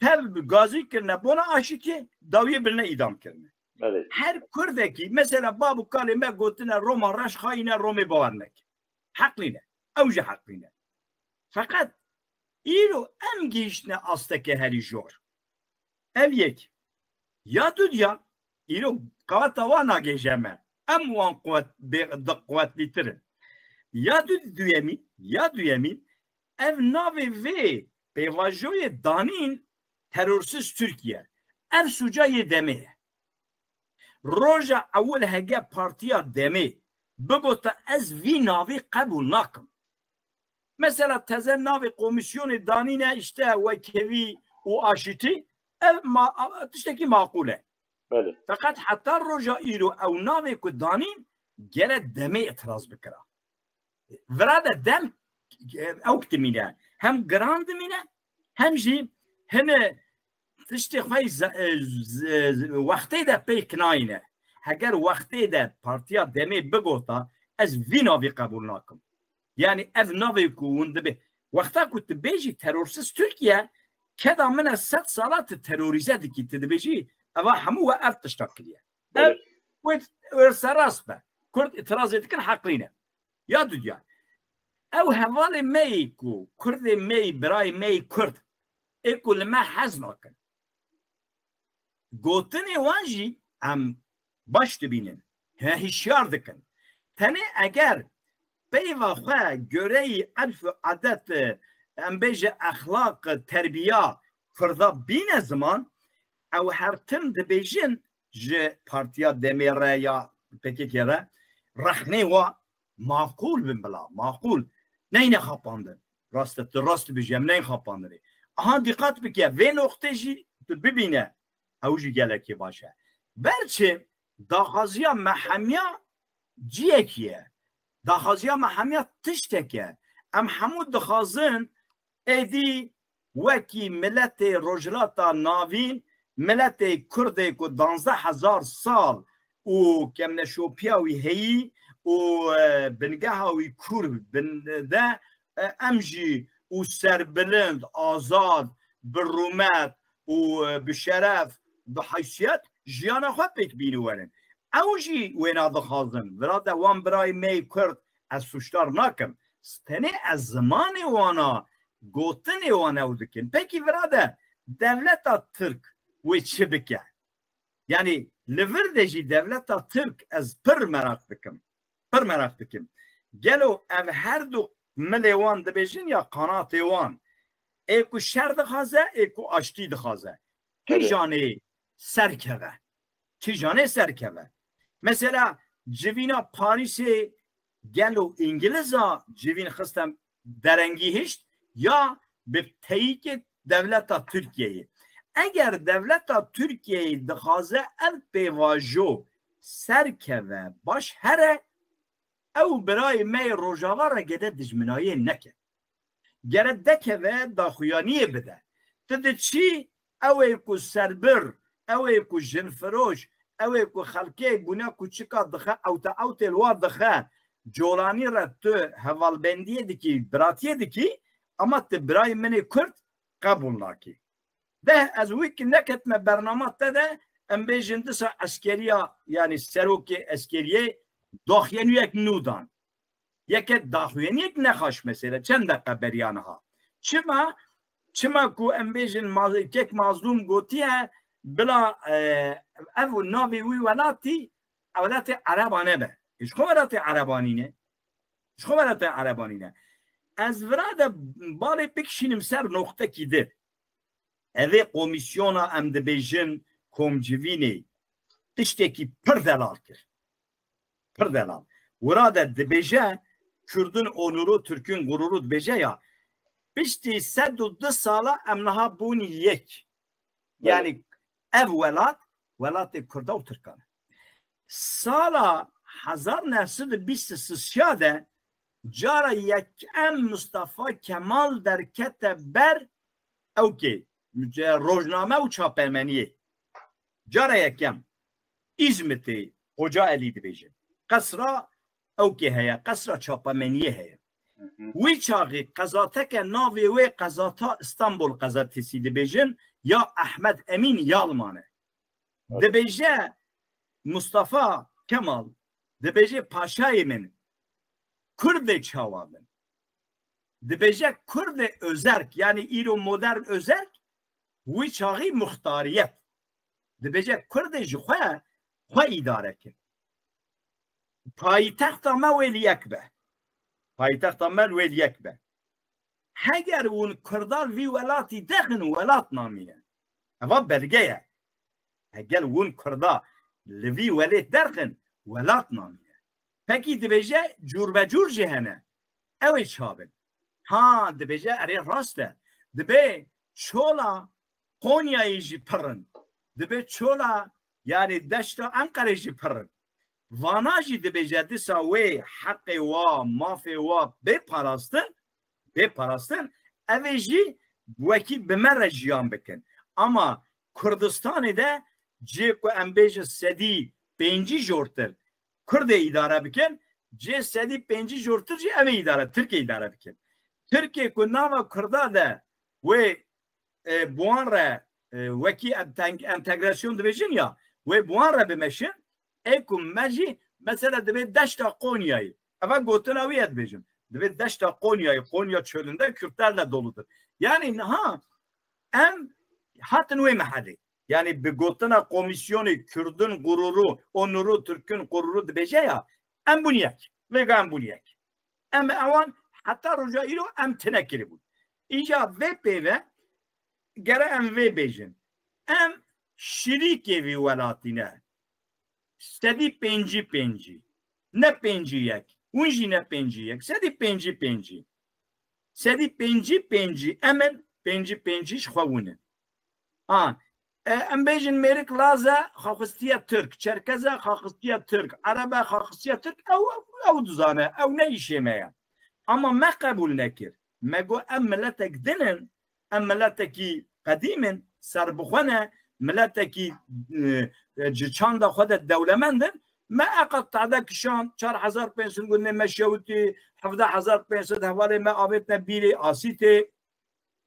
tev gazî kirine bona aşîtiyê, dawiyê birine îdam kirine. Belê. Her Kurdekî, mesela bab û kalê me gotine Roma reş xayîn e, Romê bawer nekin. Heqlî ne. Ew jî heqlî ne. Feqet îro em gihîştine asteke herî jor. Ev yek. Ya dudiya, îro qeweta wan nagêje me. Em wan quwet, bê, di quwetlîtir in. Ya du-, duyemî, ya duyemî, ev navê vê pêvajoyê danîn terorsiz Tirkiye. Ev sûca yê demê ye. Roja ewil hege partiya demê bigota ez vî navî qebûl nakim. Mesela teze navê komîsyonê danîne işte wekevî û aşitî, ev ma-, tiştekî maqûl e. Belê. Feqet heta roja îro ew navê ku danîn gere demê itiraz bikira. Vira de dem, e, ew dimîne. Hem giran dimîne, hem jî hine tiştê xwe z-, e, z-, z-, wextê de pêk nayîne. Heger wextê de partiya demê bigota, ez vî navî qebûl nakim. Yani ev navê ku hûn dibê, wexta ku tu bêjî terorsiz Tirkiye, keda min e sed sala tu terorîze dikî, tu dibêjî, eva hemû we ev tişta kiriye. Ev, Evet. wê, wê serast be. Kurd îtirazê dikin, heqlî ne. Ya dudiya. Ew hevalê me yî ku, Kurdê me yî, birayê me yî Kurd, ê ku li me hez nakin. Gotinê wan jî em baş dibînin. He hişyar dikin. Tenê eger peyva xwe göreyî erf û adet, em bêje exlaq, terbiya Kurda bîne ziman, ew her tim dibêjin ji Partiya Demê re ya P K K re, rexnê wa maqûl bin bila, maqûl. Neyne xapandin. Rast e, tu rast dibêjî, em neyne xapandinê. Aha, dîqat bike, vê noqtê jî tu bibîne. Ew jî gelekî baş e. Berçi daxwaziya me hemiya ciyekî ye. Daxwaziya me hemiya tiştek e. Em hemû dixwazin êdî wekî miletê Rojhilata Navîn, miletê Kurdê ku danzdeh hezar sal û kemneşopiya wî heyî û, e, bingeha wî kûr bin de, e, em jî û serbilind, azad, bi rûmet û, e, bi şeref, bi heysiyet jiyana xwe pêk bîne werin. Ew jî wêna dixwazin. Vira de wan birayê me yê Kurd ez sûcdar nakim. Tenê ez zimanê wana, gotinê wan ew dikin. Pekî vira de dewleta Tirk wê çi bike? Yanî li vir de jî dewleta Tirk ez pir meraq dikim. Pir meraq dikim. Gelo ev her du milê wan dibêjin ya qanatê wan? Ê ku şer dixwaze, ê ku aştî dixwaze. Kîjanê serkeve? Kîjanê serkeve? Mesela civîna Parîsê gelo Îngiliza civîn xistem derengî hişt ya bi teyîkê dewleta Tirkiyeyê? Eger dewleta Tirkiyeyê dixwaze ev pêvajo serkeve, baş here, ew birayê me yê Rojava re gede dijminayê neke. Gere dekeve daxuyaniyê bide. Tu diçî, ew ê ku serbir, ew ê ku jinfiroş, ew ê ku xelkê bûne kuçika dixe, ewte ewtê li wa dixe, colanî re tu hevalbendiyê dikî, biratiyê dikî, ama tu birayê min ê Kurd qebûl nakî. De ez wî ki neketime bernama te de, em bêjin disa eskeriya, yanî serokê eskeriyê daxuyaniyek nû dan. Yeke daxuyaniyek nexaş mesele, çend deqe beriya niha. Çima? Çima ku em bêjin ma-, kek Mazlûm gotiye, bila, e, ev navê wî welatî, welatê Ereba nebe. Ji xwe welatê Erebanî ne. Ji xwe welatê Erebanî ne. Ez vira de balê bikişînim ser noqtekî di. Evê komîsyona em dibêjin komcivînê tiştekî pir delal kir. Pir delal. Wira de dibêje, Kurdun onuru, Türkün gururu dibêje ya, piştî sed û du sala em niha bûn yek. Belê. Yanî ev welat, welatê Kurda û Tirkan e. Sala hezar neh sed û bîst û şeş de cara yekem Mustafa Kemal derkete ber ewkê, rojname û çapemeniyê. Cara yekem Îzmitê Xoca Elî dibêje. Qesra ewkê heye, qesra çapemeniyê heye. Hı hı. Wî çaxê qezateke navê wê qezata Îstanbul qezatesî dibêjin ya Ehmed Emîn Yalman e. Evet. Dibêje Mustafa Kemal, dibêje paşayê min, Kurdê çawa bin? Dibêje Kurdê özerk, yanî îro modern özerk, wî çaxî muxtariyet. Dibêje Kurdê ji xwe, xwe îdare kin. Paytexta me wê li yek be. Paytexta me wê li yek be. Heger hûn Kurda li vî welatî dexin, welat namîne. Eva belge ye. Heger hûn Kurda li vî welêt derxin, welat namîne. Pekî dibêje cûrbecûr jî hene. Ew ê çabin? Ha, dibêje erê rast e. Dibê çola Qonyayê jî pir in. Dibê çola, yanî deşta Enqerê jî pir in. Vana jî dibêje dîsa wê heqê wa, mafê wa bê parastin, bê parastin, ev ê jî wekî bi me re jiyan bikin. Ama Kurdistanê de cê ku em bêjin sedî pêncî jortir Kurdê îdare bikin, cê sedî pêncî jortir jî ev ê îdare, Tirkê îdare bikin. Tirkê ku nava Kurda de wê, e, bi wan re, e, wekî enteng-, entegrasyon dibêjin ya, wê bi wan re bimeşin, ê ku me jî mesela dibê deşta Qonyayê. Eva gotina wî ye dibêjim. Dibê deşta Qonyayê, Konya çölünde Kürtlerle doludur. Yanî niha em hatin wê mehelê. Yanî bi gotina Komîsyonê Kurdun gururu, onuru, Türkün gururu dibêje ya, em bûn yek. Vêga em bûn yek. Em ewan heta roja îro em tine kiribûn. Îja vê pêve gere em vê bêjin. Em şirîkê vî welatî ne. Sedî pêncî pêncî. Ne pêncî yek. Hûn jî ne pêncî yek. Sedî pêncî pêncî. Sedî pêncî pêncî em in, pêncî pêncî ji xwe hûn in. Ha, e, em bêjin mêrik Laz e, xaxistiye Tirk, Çerkez e, xaxistiye Tirk, Ereb e, xaxistiye Tirk, ew, ew dizane, ew ne îşê me ye. Ama me qebûl nekir. Me got, em miletek din in, em miletekî qedîm in, serbixwe ne, miletekî, e, e, ji çanda xwe de dewlemend in. Me eqet tade kişand, çar hezar pênc sed gundê me şewitî, hevdeh hezar pênc sed hevalê me avêtine bîrê asîtê,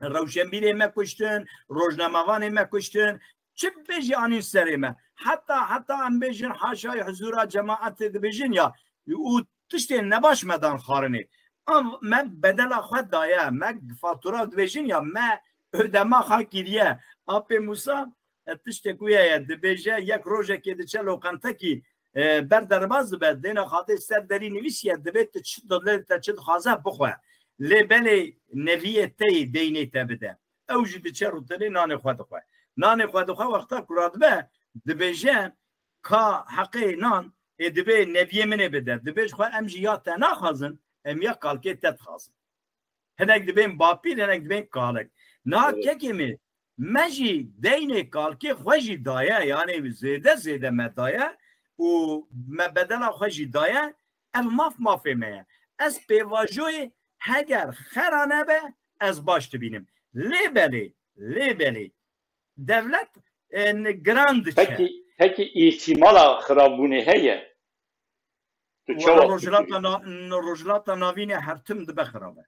rewşenbîrê me kuştin, rojnamevanê me kuştin. Çi bibêjî anîn serê me. Heta, heta em bêjin haşayê huzura cemaetê dibêjin ya, û tiştên nebaş me dan xwarinê. Ev me bedela xwe daye, me fatura dibêjin ya, me ödema xwe kiriye. Apê Musa, e, tiştek wê ye, dibêje yek rojekê diçe loqentekî, e, ber derbaz dibe, dêna xatê ser derî nivîsiye, divê tu çi dilê te çi dixwaze bixwe. Lê belê neviyê te yê deynê te bide. Ew jî diçe rûtelê nanê xwe dixwe. Nanê xwe dixwe, wexta ku radibe, dibêje, ka heqê nan ê dibê neviyê min ê bide. Dibê ji xwe, em jî ya te naxwazin, em ya kalkê te dixwazin. Hinek dibên bapîr, hinek dibên kalik. Niha Evet. kekê min, me jî deynê kalkê xwe jî daye, yanî zêde zêde me daye û me bedela xwe jî daye, ev maf mafê me ye. Ez pêvajoyê heger xera nebe, ez baş dibînim. Lê belê, lê belê. Dewlet, e, n-, giran diçe. Pekî, pekî îhtimala xirabûnê heye? Tu Wala çawa Rojhilata dikî? Na-, n-, Rojhilata Navînê her tim dibe xirab e.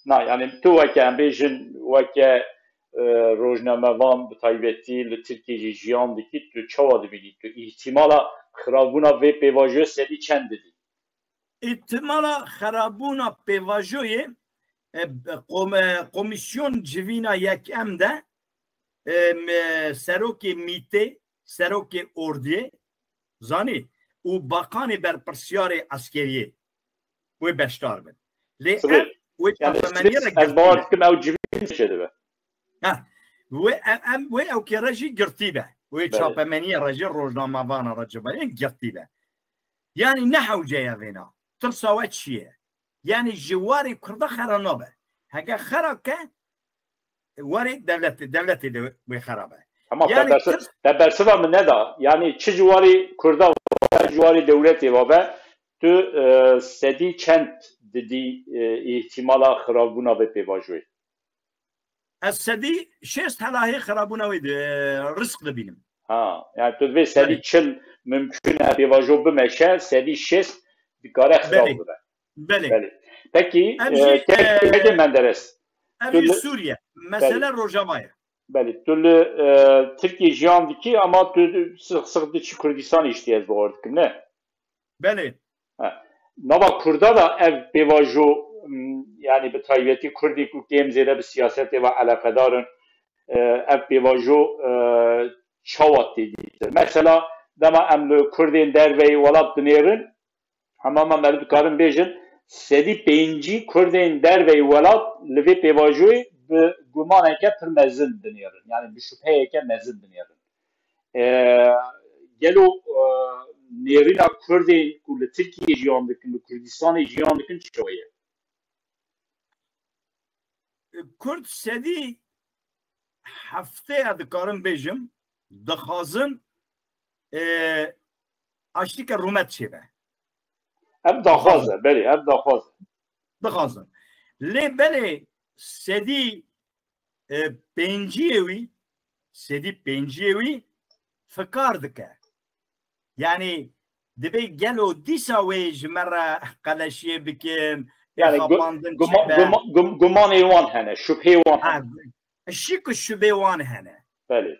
Na, yani tu weke, em bêjin, weke, e, rojnamevan bi taybetî li Tirkiyê jî jiyan dikî, tu çawa dibînî? Tu îhtimala xirabûna vê pêvajoyê sedî çend didî? Îhtimala xirabûna pêvajoyê, e, kom-, e, komîsyon civîna yekem de, e, me-, serokê mîtê, serokê ordiyê, zanî, û bakanê berpirsyarê eskeriyê wê beşdar bin. Lê Sibê. Ev wê Yani çapemeniyê sibê re ez girtî bawer be. Dikim ew civîn çêdibe. Ha. Wê em, em, wê ew kê re jî girtî be. Wê Belê. Çapemeniyê re jî, rojnamevana re, civarê girtî be. Yani ne hewce ye vêna. Tirsa we çi ye? Yani ji warê Kurda xera nabe. Heke xera ke, warê dewletê, dewletê de wê xera be. Tamam, Yani te bersiv, tirs- te bersiva min neda. Yani çi ji warê Kurda ve, ji warê dewletê ve be, tu, e, sedî çend didî, e, îhtimala xirabûna vê pêvajoyê? Ez sedî şêst helahê xirabûna wê di, risk dibînim. Ha, yani tu vê sedî Belê. Çil mümkün e pêvajo bimeşe, sedî şêst dikare xirab Belê. Bibe. Belê. Belê. Pekî, Ev e, jî, kek-, e, kekê Menderes. Ev Tu jî li-, Sûriye. Mesele Belê. Rojava ye. Belê. Tu li, e, Tirkiye jiyan dikî ama tu six six diçî Kurdistanê jî ez bawer dikim, ne? Belê. Ha. Nava Kurda da ev pêvajo, m, yani bi taybetî Kurdê ku kêm zêde bi siyasetê ve eleqedar in, e, ev pêvajo, e, çawa tê dîtin? Mesela dema em li Kurdên derveyî welat dinêrin, hema me meriv dikarin bêjin, sedî pêncî Kurdên derveyî welat li vê pêvajoyê bi gumaneke pir mezin dinêrin. Yani bi şubheyeke mezin dinêrin. E, gelo, e, nêrîna Kurdên ku li Tirkiyê jiyan dikin, li Kurdistanê jiyan dikin çawa ye? Kurd sedî heftê, ez dikarim bêjim, dixwazin, e, aştike rûmet çêbe. Ev daxwaz e, belê, ev daxwaz e. Dixwazin. Lê belê sedî, e, pênciyê wî, sedî pênciyê wî fikar dike. Yani dibê gelo dîsa wê ji me re qeleşiyê bikin, ê Yani gu-, xapandin guma-, çêbe. Guma-, gum-, gumanê wan hene, şubhê wan Ha, hene. Şik û şubê wan hene. Belê.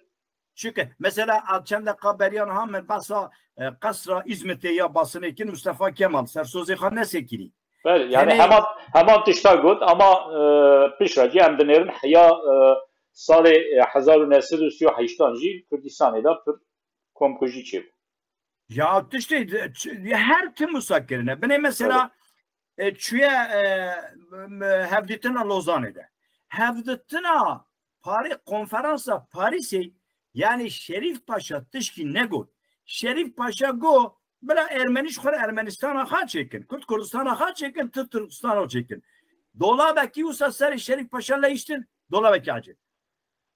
Çünkü mesela a çend deqa beriya niha min behsa, e, qesra Îzmitê ya Basinê kir, Mustafa Kemal sersozê xwe nesekirî. Belê, yani Tenê heman, heman tişta got ama, e, piştre jî em dinêrin heya, e, salê, e, hezar û neh sed û sî û heştan jî Kurdistanê de pir komkujî çêbû. Ya tiştê, ç-, her tim wisa kirine. Binê mesela, Evet. e, çûye, e, m-, hevdîtina Lozanê de. Hevdîtina Parî, konferansa Parîsê, yani Şerîf Paşa tişkî negot. Şerîf Paşa got, bila Ermenî ji xwe re Ermenistana xwe çêkin, Kurd Kurdistana xwe çêkin, Tirk Tirkistana çêkin. Dolabekî wisa serê Şerîf Paşa leyiştin, dolabekî acil.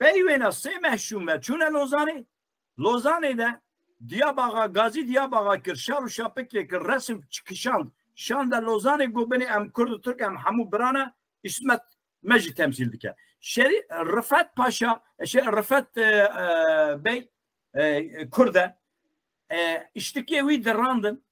Berî wêna sê meh şûn ve çûne Lozanê. Lozanê de Diyab Axa, Gazî Diyab Axa kir, şar û şapikê kir, resim çi kişand, şan de Lozanê, got binê em Kurd û Tirk, em hemû bira ne, îsmet me jî temsîl dike. Şerî Rifet Paşa, e, şey, Rifet, e, e, Bey, e, Kurd e. E, îştikê wî dirandin,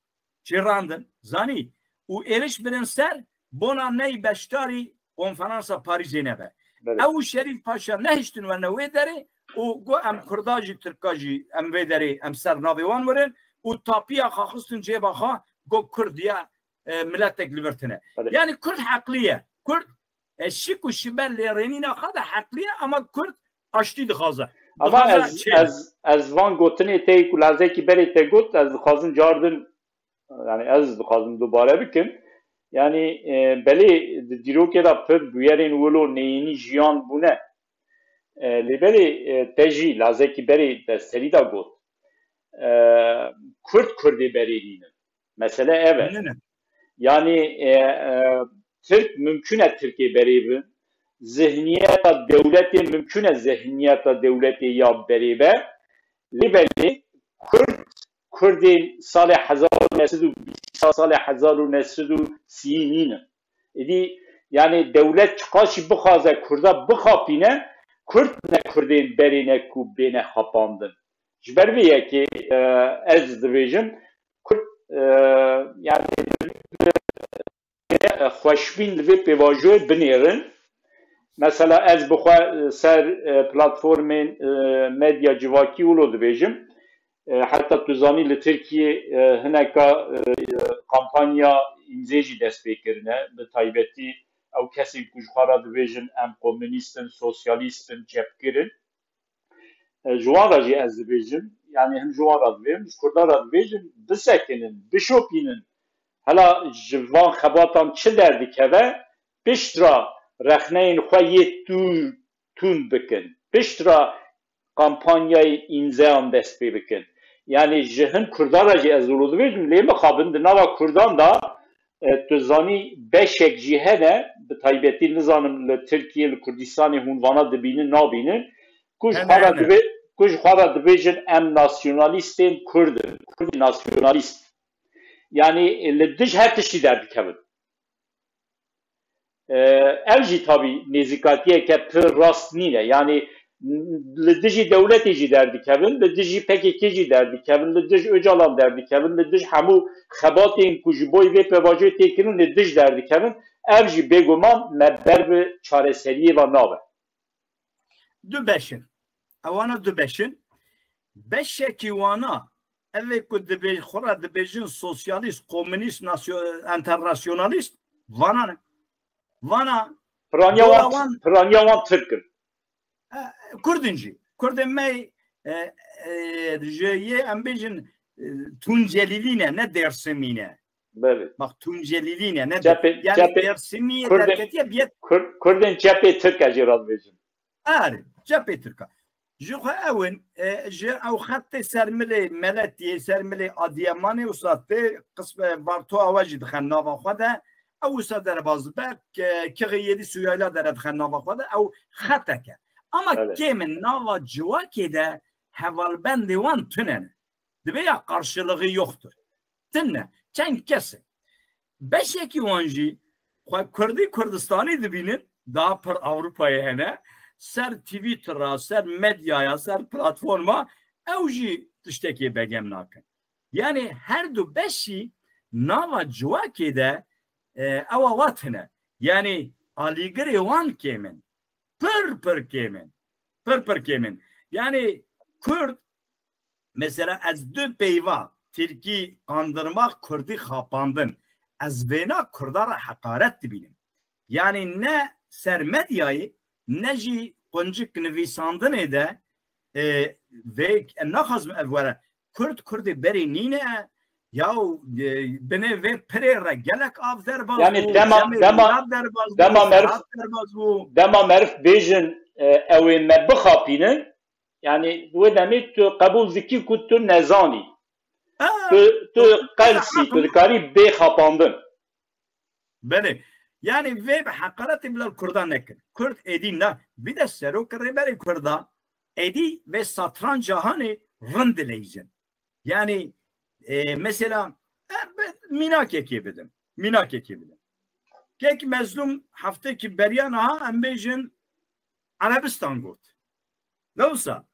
çêrandin, zanî, û êrîş birin ser, bona ney beşdarî konferansa Parîzê nebe. Belê. Ew û Şerîf Paşa nehiştin werne wê derê û got, em Kurda jî, Tirka jî, em vê derê, em ser navê wan werin û tapiya xwe xistin cêba xwe, got, Kurd ya, e, miletek li vir tine. Belê. Yani Kurd heqlî ye. Kurd, e, şik û şiber lêrênîna xwe de heqlî ye, ama Kurd aştî dixwaze. Ama Dixwaze ez, çê. ez, ez van gotinê te ku lezekî berê te got, ez dixwazim cardin, yani ez dixwazim dubare bikim. Yani, e, belê di dîrokê de pir bûyerên wilo neyînî jiyan bûne. E, lê belê, e, te jî lazekî berê te serî de got. E, Kurd Kurdê berê nînin. Mesele ev e. Ne, ne. Yani, e, e, Tirk mümkün e Tirkê berê bin. Zihniyeta dewletê mümkün e zihniyeta dewletê ya berê be. Lê belê Kurd, Kurdên salê hezar û neh sed û bîst, salê hezar û neh sed û sî nînin. Êdî, yani dewlet çiqas jî bixwaze Kurda bixapîne, Kurd ne Kurdên berê ne ku bêne xapandin. Ji ber vê yekê, e, ez dibêjim, Kurd, e, yani xweşbîn li vê pêvajoyê binêrin. Mesela ez bi xwe, e, ser, e, platformên, e, medya civakî wilo dibêjim. E, heta tu zanî li Tirkiyê, e, hineka, e, kampanya îmzê jî dest pê kirine. Bi taybetî ew kesên ku ji xwe re dibêjin em komunîst in, sosyalîst in, çepgir in. E, ji wan re jî ez dibêjim, yani him ji wan re dibêjim, ji Kurdan re dibêjim, bisekinin, bişopînin. Hela ji van xebatan çi derdikeve, pişt re rexneyên xwe yê tû-, tund bikin. Pişt re kampanyayê îmzeyan dest pê bikin. Yani ji hin Kurdan re jî ez wilo dibêjim, lê mixabin di nava Kurdan de, e, tu zanî beşek jî hene, bi taybetî nizanim li Tirkiye, li Kurdistanê hûn vana dibînin, nabînin, ku ji Hene, xwe re hene. dibê-, ku ji xwe re dibêjin em nasyonalîstên Kurd in, Kurdên nasyonalîst. Yani li dij her tiştî derdikevin. E, ev jî tabî nêzîkatiyeke pir rast nîne. Yani li dijî dewletê jî derdikevin, li dijî P K K jî derdikevin, li dij Ocalan derdikevin, li dij hemû xebatên ku ji bo vê pêvajoyê tê kirin, li dij derdikevin. Ev jî bêguman me ber bi çareseriyê ve nabe. Du beş in. Ewana du beş in. Beşekî wana, ev ê ku dibê-, xwe re dibêjin sosyalîst, komunîst, nasyo-, enternasyonalîst, vana ne. Vana Piraniya dora wan, wan piraniya wan Tirk in. E, Kurd in jî. Kurdên me, e, e, ji yê em bêjin, e, Tuncelîlî ne, ne Dêrsimî ne. Belê. Bak, Tuncelîlî ne, ne Cepê, Dêr-, yani cepê Dêrsimî Kurdên, derketiye biyet. Kurd-, Kurdên cepê Tirk e jê re dibêjin. Erê, cepê Tirk e. Ji xwe ew in, e, ji ew xetê ser milê Meletiyê, ser milê Adiyamanê û satê qisme Vartoa we jî dixe nava xwe de. Ew wisa derbaz dibe, ke-, kixê Yedî Sûyayla dere dixe nava xwe de, ew xetek e. Ama Evet. kêm in nava civakê de hevalbendê wan tune ne. Dibe ya karşılığı yoktur. Tune. Çend kes in. Beşekî wan jî xwe Kurdî Kurdistanî dibînin, daha pir Ewropayê hene, ser Twittera, ser medyaya, ser platforma, ew jî tiştekê begem nakin. Yani her du beşî nava civakê de, e, ewa wa tune. Yani alîgirê wan kêm in. Pir pir kêm in. Pir pir kêm in. Yani Kurd, mesela ez du peyva, Tirkî kandırmak, Kurdî xapandin. Ez vêna Kurda re heqaret dibînim. Yani ne ser medyayê, ne jî quncik nivîsandinê de, e, vê, em naxwazim ev were. Kurd, Kurdê berê nîne, yaw, e, binê vê pirê re gelek av derbaz Yani bû, dema, cemê dema, milat derbaz bû, dema meriv, Ferhat derbaz bû. Dema meriv bêjin, e, ew ê me bixapînin, yani wê demê tu qebûl dikî ku tu nezanî. Ha, Tu, tu tu qelsî, tu dikarî bê xapandin. Belê. Yani vê bi heqaretê bila Kurdan nekin. Kurd êdî ne. Bir de serok rêberê Kurda êdî vê satranca hanê rind dileyîzin. Yani, e, mesela, e, bi-, mînakekê bidim. Mînakekê bide. Kek Mezlûm heftekî beriya niha em bêjin Erebistan got. Ne wisa?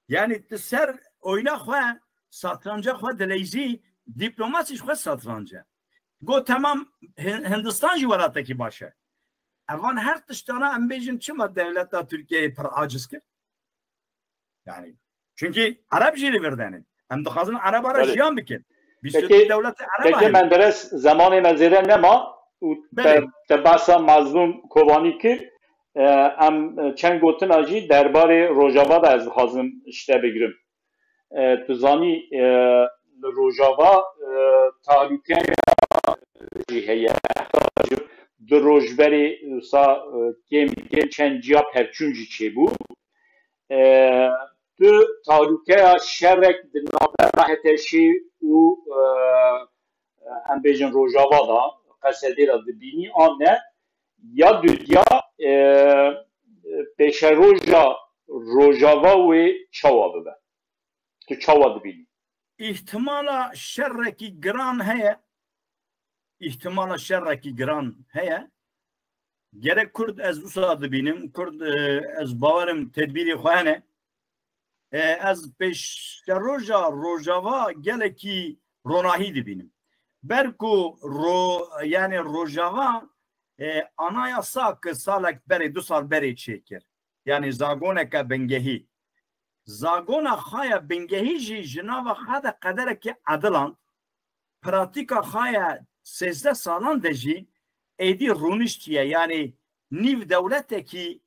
Yani tu ser oyna xwe, satranca xwe dileyzî, dîplomasî ji xwe satranc e. Got, temam, Hin-, Hindistan jî welatekî baş e. Evan her tiştana em bêjin çima dewleta Tirkiyeyê pir aciz kir? Yani, çünkü Ereb jî li vir denin. Em dixwazin Ereba re Belê. jiyan bikin. Peki, Bîst û du dewletê Ereba peki hene. Menderes, zemanê me zêde nema û te, Belê. te behsa Mazlûm Kobanî kir. E, em, e, çend gotina jî derbarê Rojava de ez dixwazim ji te bigirim. E, tu zanî, e, li Rojava, e, tahlûkeya jî heye. Heta ji du roj berê wisa, e, kêm, kêm çend ciya pevçûn jî çêbû. E, tu tahlûkeya şerek di navbera H T Ş'ê û, e, em bêjin Rojava da, Qesedê de dibînî an ne, ya dudiya, e, pêşeroja Rojava wê çawa bibe? Tu çawa dibînî? Îhtimala şerekî giran heye. Îhtimala şerekî giran heye. Gerek Kurd ez wisa dibînim. Kurd, e, ez bawerim tedbîrê xwe hene. E, ez pêşeroja Rojava gelekî ronahî dibînim. Ber ku ro-, yani Rojava, e, anayasa ki salek berê, du sal berê çêkir. Yani zagoneke bingehî. Zagona xwe ya bingehî jî ji nava xwe de qederekî ediland, pratîka xwe ya sêzdeh salan de jî êdî rûniştiye, yani nîv dewletekî,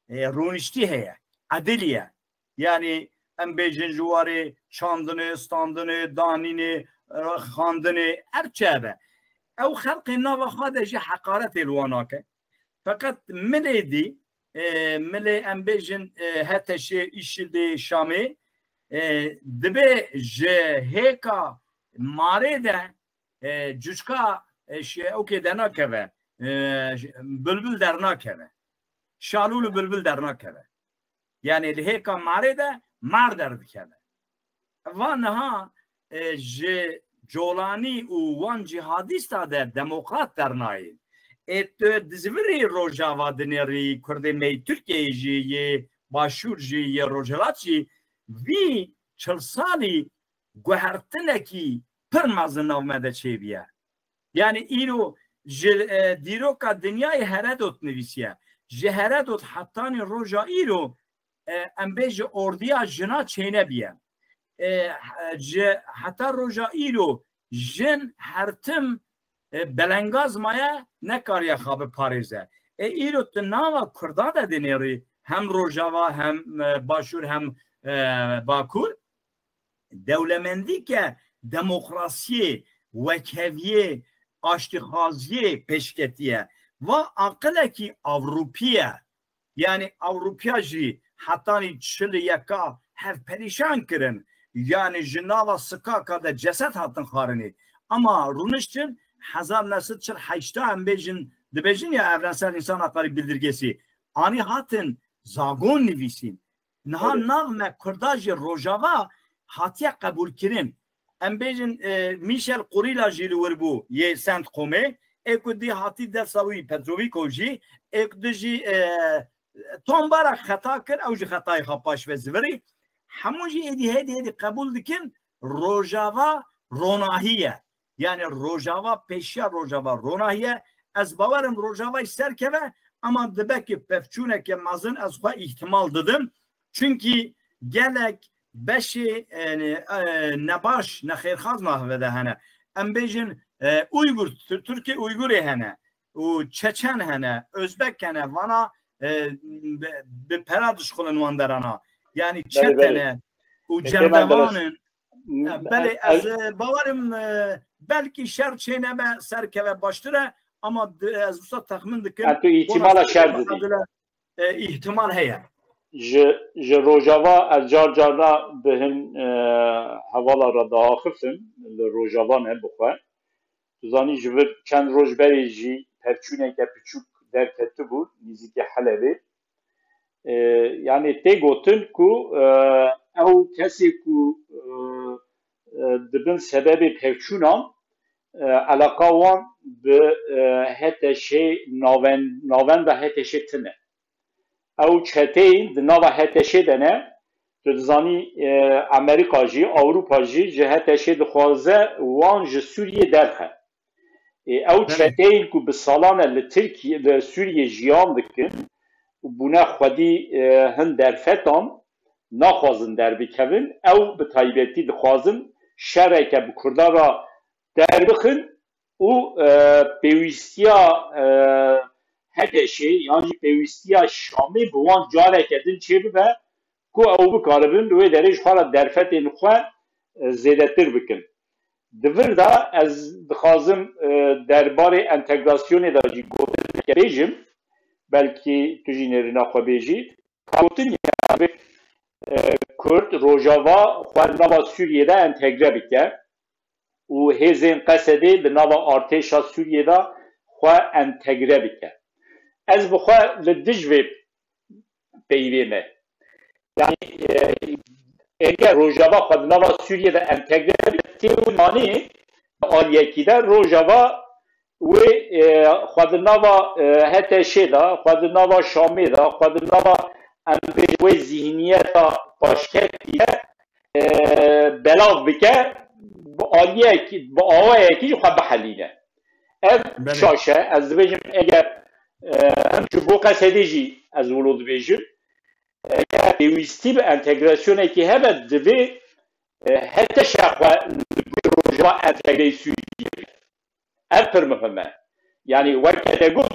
e, rûniştî heye, edilî ye. Yani em bêjin ji warê çandinê, standinê, danînê, e, xandinê, her çi hebe. Ew xelqê nava xwe de jî heqaretê li wan nake. Feqet milê dî, e, milê em bêjin, e, H T Ş'ê, IŞİD'ê, Şamê, e, dibê ji hêka marê de, e, cuçka, e, şi-, okê dernakeve, e, bilbil dernakeve. Şalû li bilbil dernakeve. Yani li hêka marê de mar derdikeve. Va niha, e, ji colanî û wan cîhadîsta de demokrat dernayê. Ê tu dizvirî Rojava dinêrî, Kurdê me yê Tirkiyeyê jî, yê Başûr jî, yê Rojhilat jî, vî çil salî guhertinekî pir mezin nav me de çêbûye. Yani îro ji, e, dîroka dinyayê Heredot nivîsiye. Ji Heredot hetanî roja îro, e, em bê ji ordiya jina çênebiye. E, ji heta roja îro jin her tim, e, belengaz maye, nekariye xwe biparêze. E, îro tu nava Kurda de dinêrî, hem Rojava, hem, e, Başûr, hem, e, Bakur. Dewlemendîke demokrasiyê, wekheviyê, aştîxaziyê pêşketiye. Va aqilekî Ewropî ye. Yani Ewropiya jî hetanî çil û yeka hev perîşan kirin. Yani ji nava sikaka de ceset hatin xwarinê. Ama rûniştin hezar neh sed çil heşta em bêjin, dibêjin ya Evrensel İnsan Hakları Bildirgesi. Anî hatin zagon nivîsîn. Niha Evet. nav me Kurda jî Rojava hatiye qebûlkirin. Em bêjin, e, Michel Kurila jî li wir bû yê Centcomê. Ê ku dî hatî dersa wî Petrovîko jî, ê ku dî jî, e, tombara xeta kir, ew jî xetayê xwe paş ve zivirî. Hemû jî êdî hêdî hêdî qebûl dikin, Rojava ronahî ye. Yani Rojava, pêşiya Rojava ronahî ye. Ez bawerim Rojava jî serkeve, ama dibe ki pevçûneke mezin ez xwe îhtimal didim. Çünkî gelek beşê, e, e, nebaş, nexêrxaz navê de hene. Em bêjin, e, Uygur, Tir-, Tirkê Uygurê hene û Çeçen hene, Özbek hene, vana, e, bi, bi pera dişxulin wan derana. Yani Belê, çet belê. hene û Peki, cendevan Menderes. in. E, belê, Ez, ez, e, bawerim, e, belkî şer çênebe, serkeve baştir e, ama di-, ez wisa texmin dikim, Em tu îhtimala bona şer serkeve didî. Adile, e, îhtimal heye. Ji, ji Rojava ez car carna bi hin, e, hevala re diaxifim, li Rojava ne bixwe. Tu zanî ji vir çend roj berê jî pevçûneke piçûk derketibû nîzîkî Helebê. E, yani tê gotin ku, e, ew kesê ku, e, e, dibin sebebê pevçûnan, e, eleqa wan bi, e, H T Ş'ê naven-, navenda H T Ş'ê tune. Ew çeteyên di nava H T Ş'ê de ne, tu dizanî, e, Amerîka jî, Ewropa jî ji H T Ş'ê dixwaze wan ji Sûriyê derxe. Ê, ew Belê. çeteyên ku bi salan e li Tirkiye, li Sûriyê jiyan dikin û bûne xwedî, e, hin derfetan, naxwazin derbikevin. Ew bi taybetî dixwazin şereke bi Kurdan re derbixin û, e, pêwîstiya, e, H T Ş'ê yan jî pêwîstiya Şamê bi wan careke din çêbibe ku ew bikaribin li wê derê ji xwe re derfetên xwe, e, zêdetir bikin. Di vir de ez dixwazim, e, derbarê entegrasyonê de jî gotineke bêjim, belkî tu jî nêrîna xwe bêjî. Gotin ya, e, Kurd, Rojava xwe li nava Sûriyê de entegre bike û hêzên Qesedê li nava artêşa Sûriyê de xwe entegre bike. Ez bi xwe li dij vê peyvê me. Yani, e, eger Rojava xwe di nava Sûriyê de entegre bike, tê û nanê aliyekî de Rojava wê, e, xwe di nava, e, H T Ş'ê de, xwe di nava Şamê de, xwe di nava, em bêjin, wê zihniyeta paşketî de, e, belav bike, bi aliyekî, bi awayekî ji xwe bihelîne. Ev Belê. şaş e. Ez dibêjim, eger, e, em ji bo Qesedê jî ez wilo dibêjim, eger pêwîstî bi entegrasyonekî hebe, divê, e, H T Ş xwe li Rojava entegreyê Sûriyê bike. Ev pir muhim e. Yani weke te got,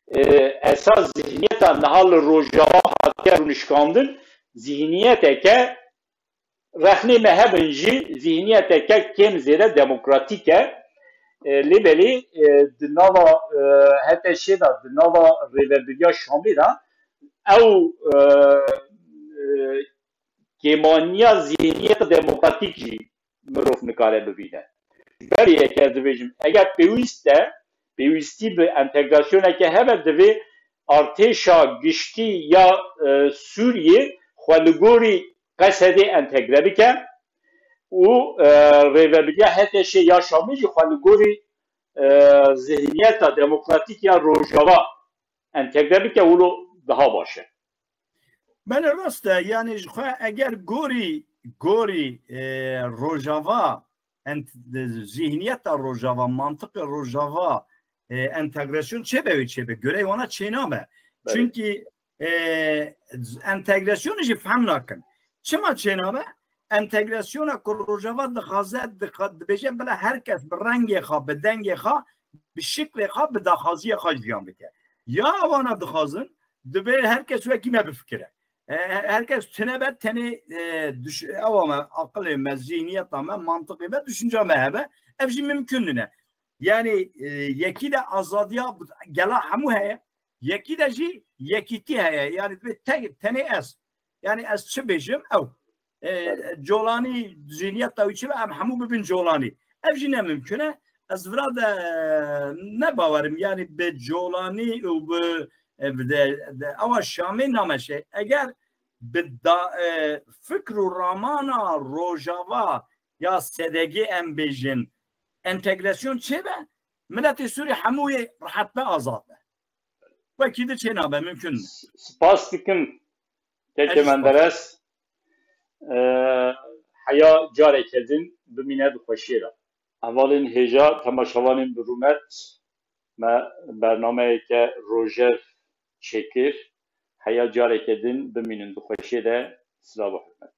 e, esas zihniyeta niha li Rojava hatiye rûnişkandin, zihniyeteke rexnê me hebin jî zihniyeteke kêm zêde demokratîk e. E, lê belê, e, di nava, e, H T Ş'ê de, di nava Rêvebiriya Şamê de ew, e, e, kêmaniya zihniyeta demokratîk jî mirov nikare bibîne. Ji ber vê yekê ez dibêjim, eger pêwîst e, pêwîstî bi entegrasyoneke hebe, divê artêşa giştî ya, e, Sûriyê xwe li gorî Qesedê entegre bike û, e, rêvebiriya H T Ş'ê ya Şamê jî xwe li gorî, e, zihniyeta demokratîk ya Rojava entegre bike, wilo daha baş e. Belê, rast e. Yani ji xwe eger gorî, gorî, e, Rojava, ent-, zihniyeta Rojava, mantiqê Rojava, e, entegrasyon çêbe wê çêbe. Görev wana çênabe. Belê. Çünkü, e, entegrasyonê jî fehm nakin. Çima çênabe? Entegrasyona ku Rojava dixwaze, dixa-, dibêje bila her kes bi rengê xwe, bi dengê xwe, bi şiklê xwe, bi daxwaziyê xwe jiyan bike. Ya wana dixwazin, divê her kes wekî me bifikire. E, her kes tune be, tenê, e, düş-, ewa me, aqilê me, zihniyeta me, mantiqê me, düşünca me hebe. Ev jî mimkun nîne. Yani, e, yekî de azadiya gela hemû heye, yekî de jî yekîtî heye. Yani divê te-, tenê ez. Yani ez çi bêjim, ew. E, Colanî, zihniyeta wî çi be, em hemû bibin Colanî. Ev jî ne mimkun e. Ez vira de, e, ne bawerim. Yani bi Colanî û bi, e, bi de, de, ewa Şamê nameşe. Eger bi da, e, fikr û ramana Rojava ya sedegê em bêjin, entegrasyon çêbe, miletê Sûrî hemû yê rehet be, azad be. Wekî di çênabe, mimkun. Spas dikim, Keke Menderes. E, heya careke din bimîne di xweşiyê de. Hevalên hêja, temaşevanên bi rûmet, me bernameyeke rojev çêkir. Heya careke din bimînin di xweşiyê de. Silav û hurmet.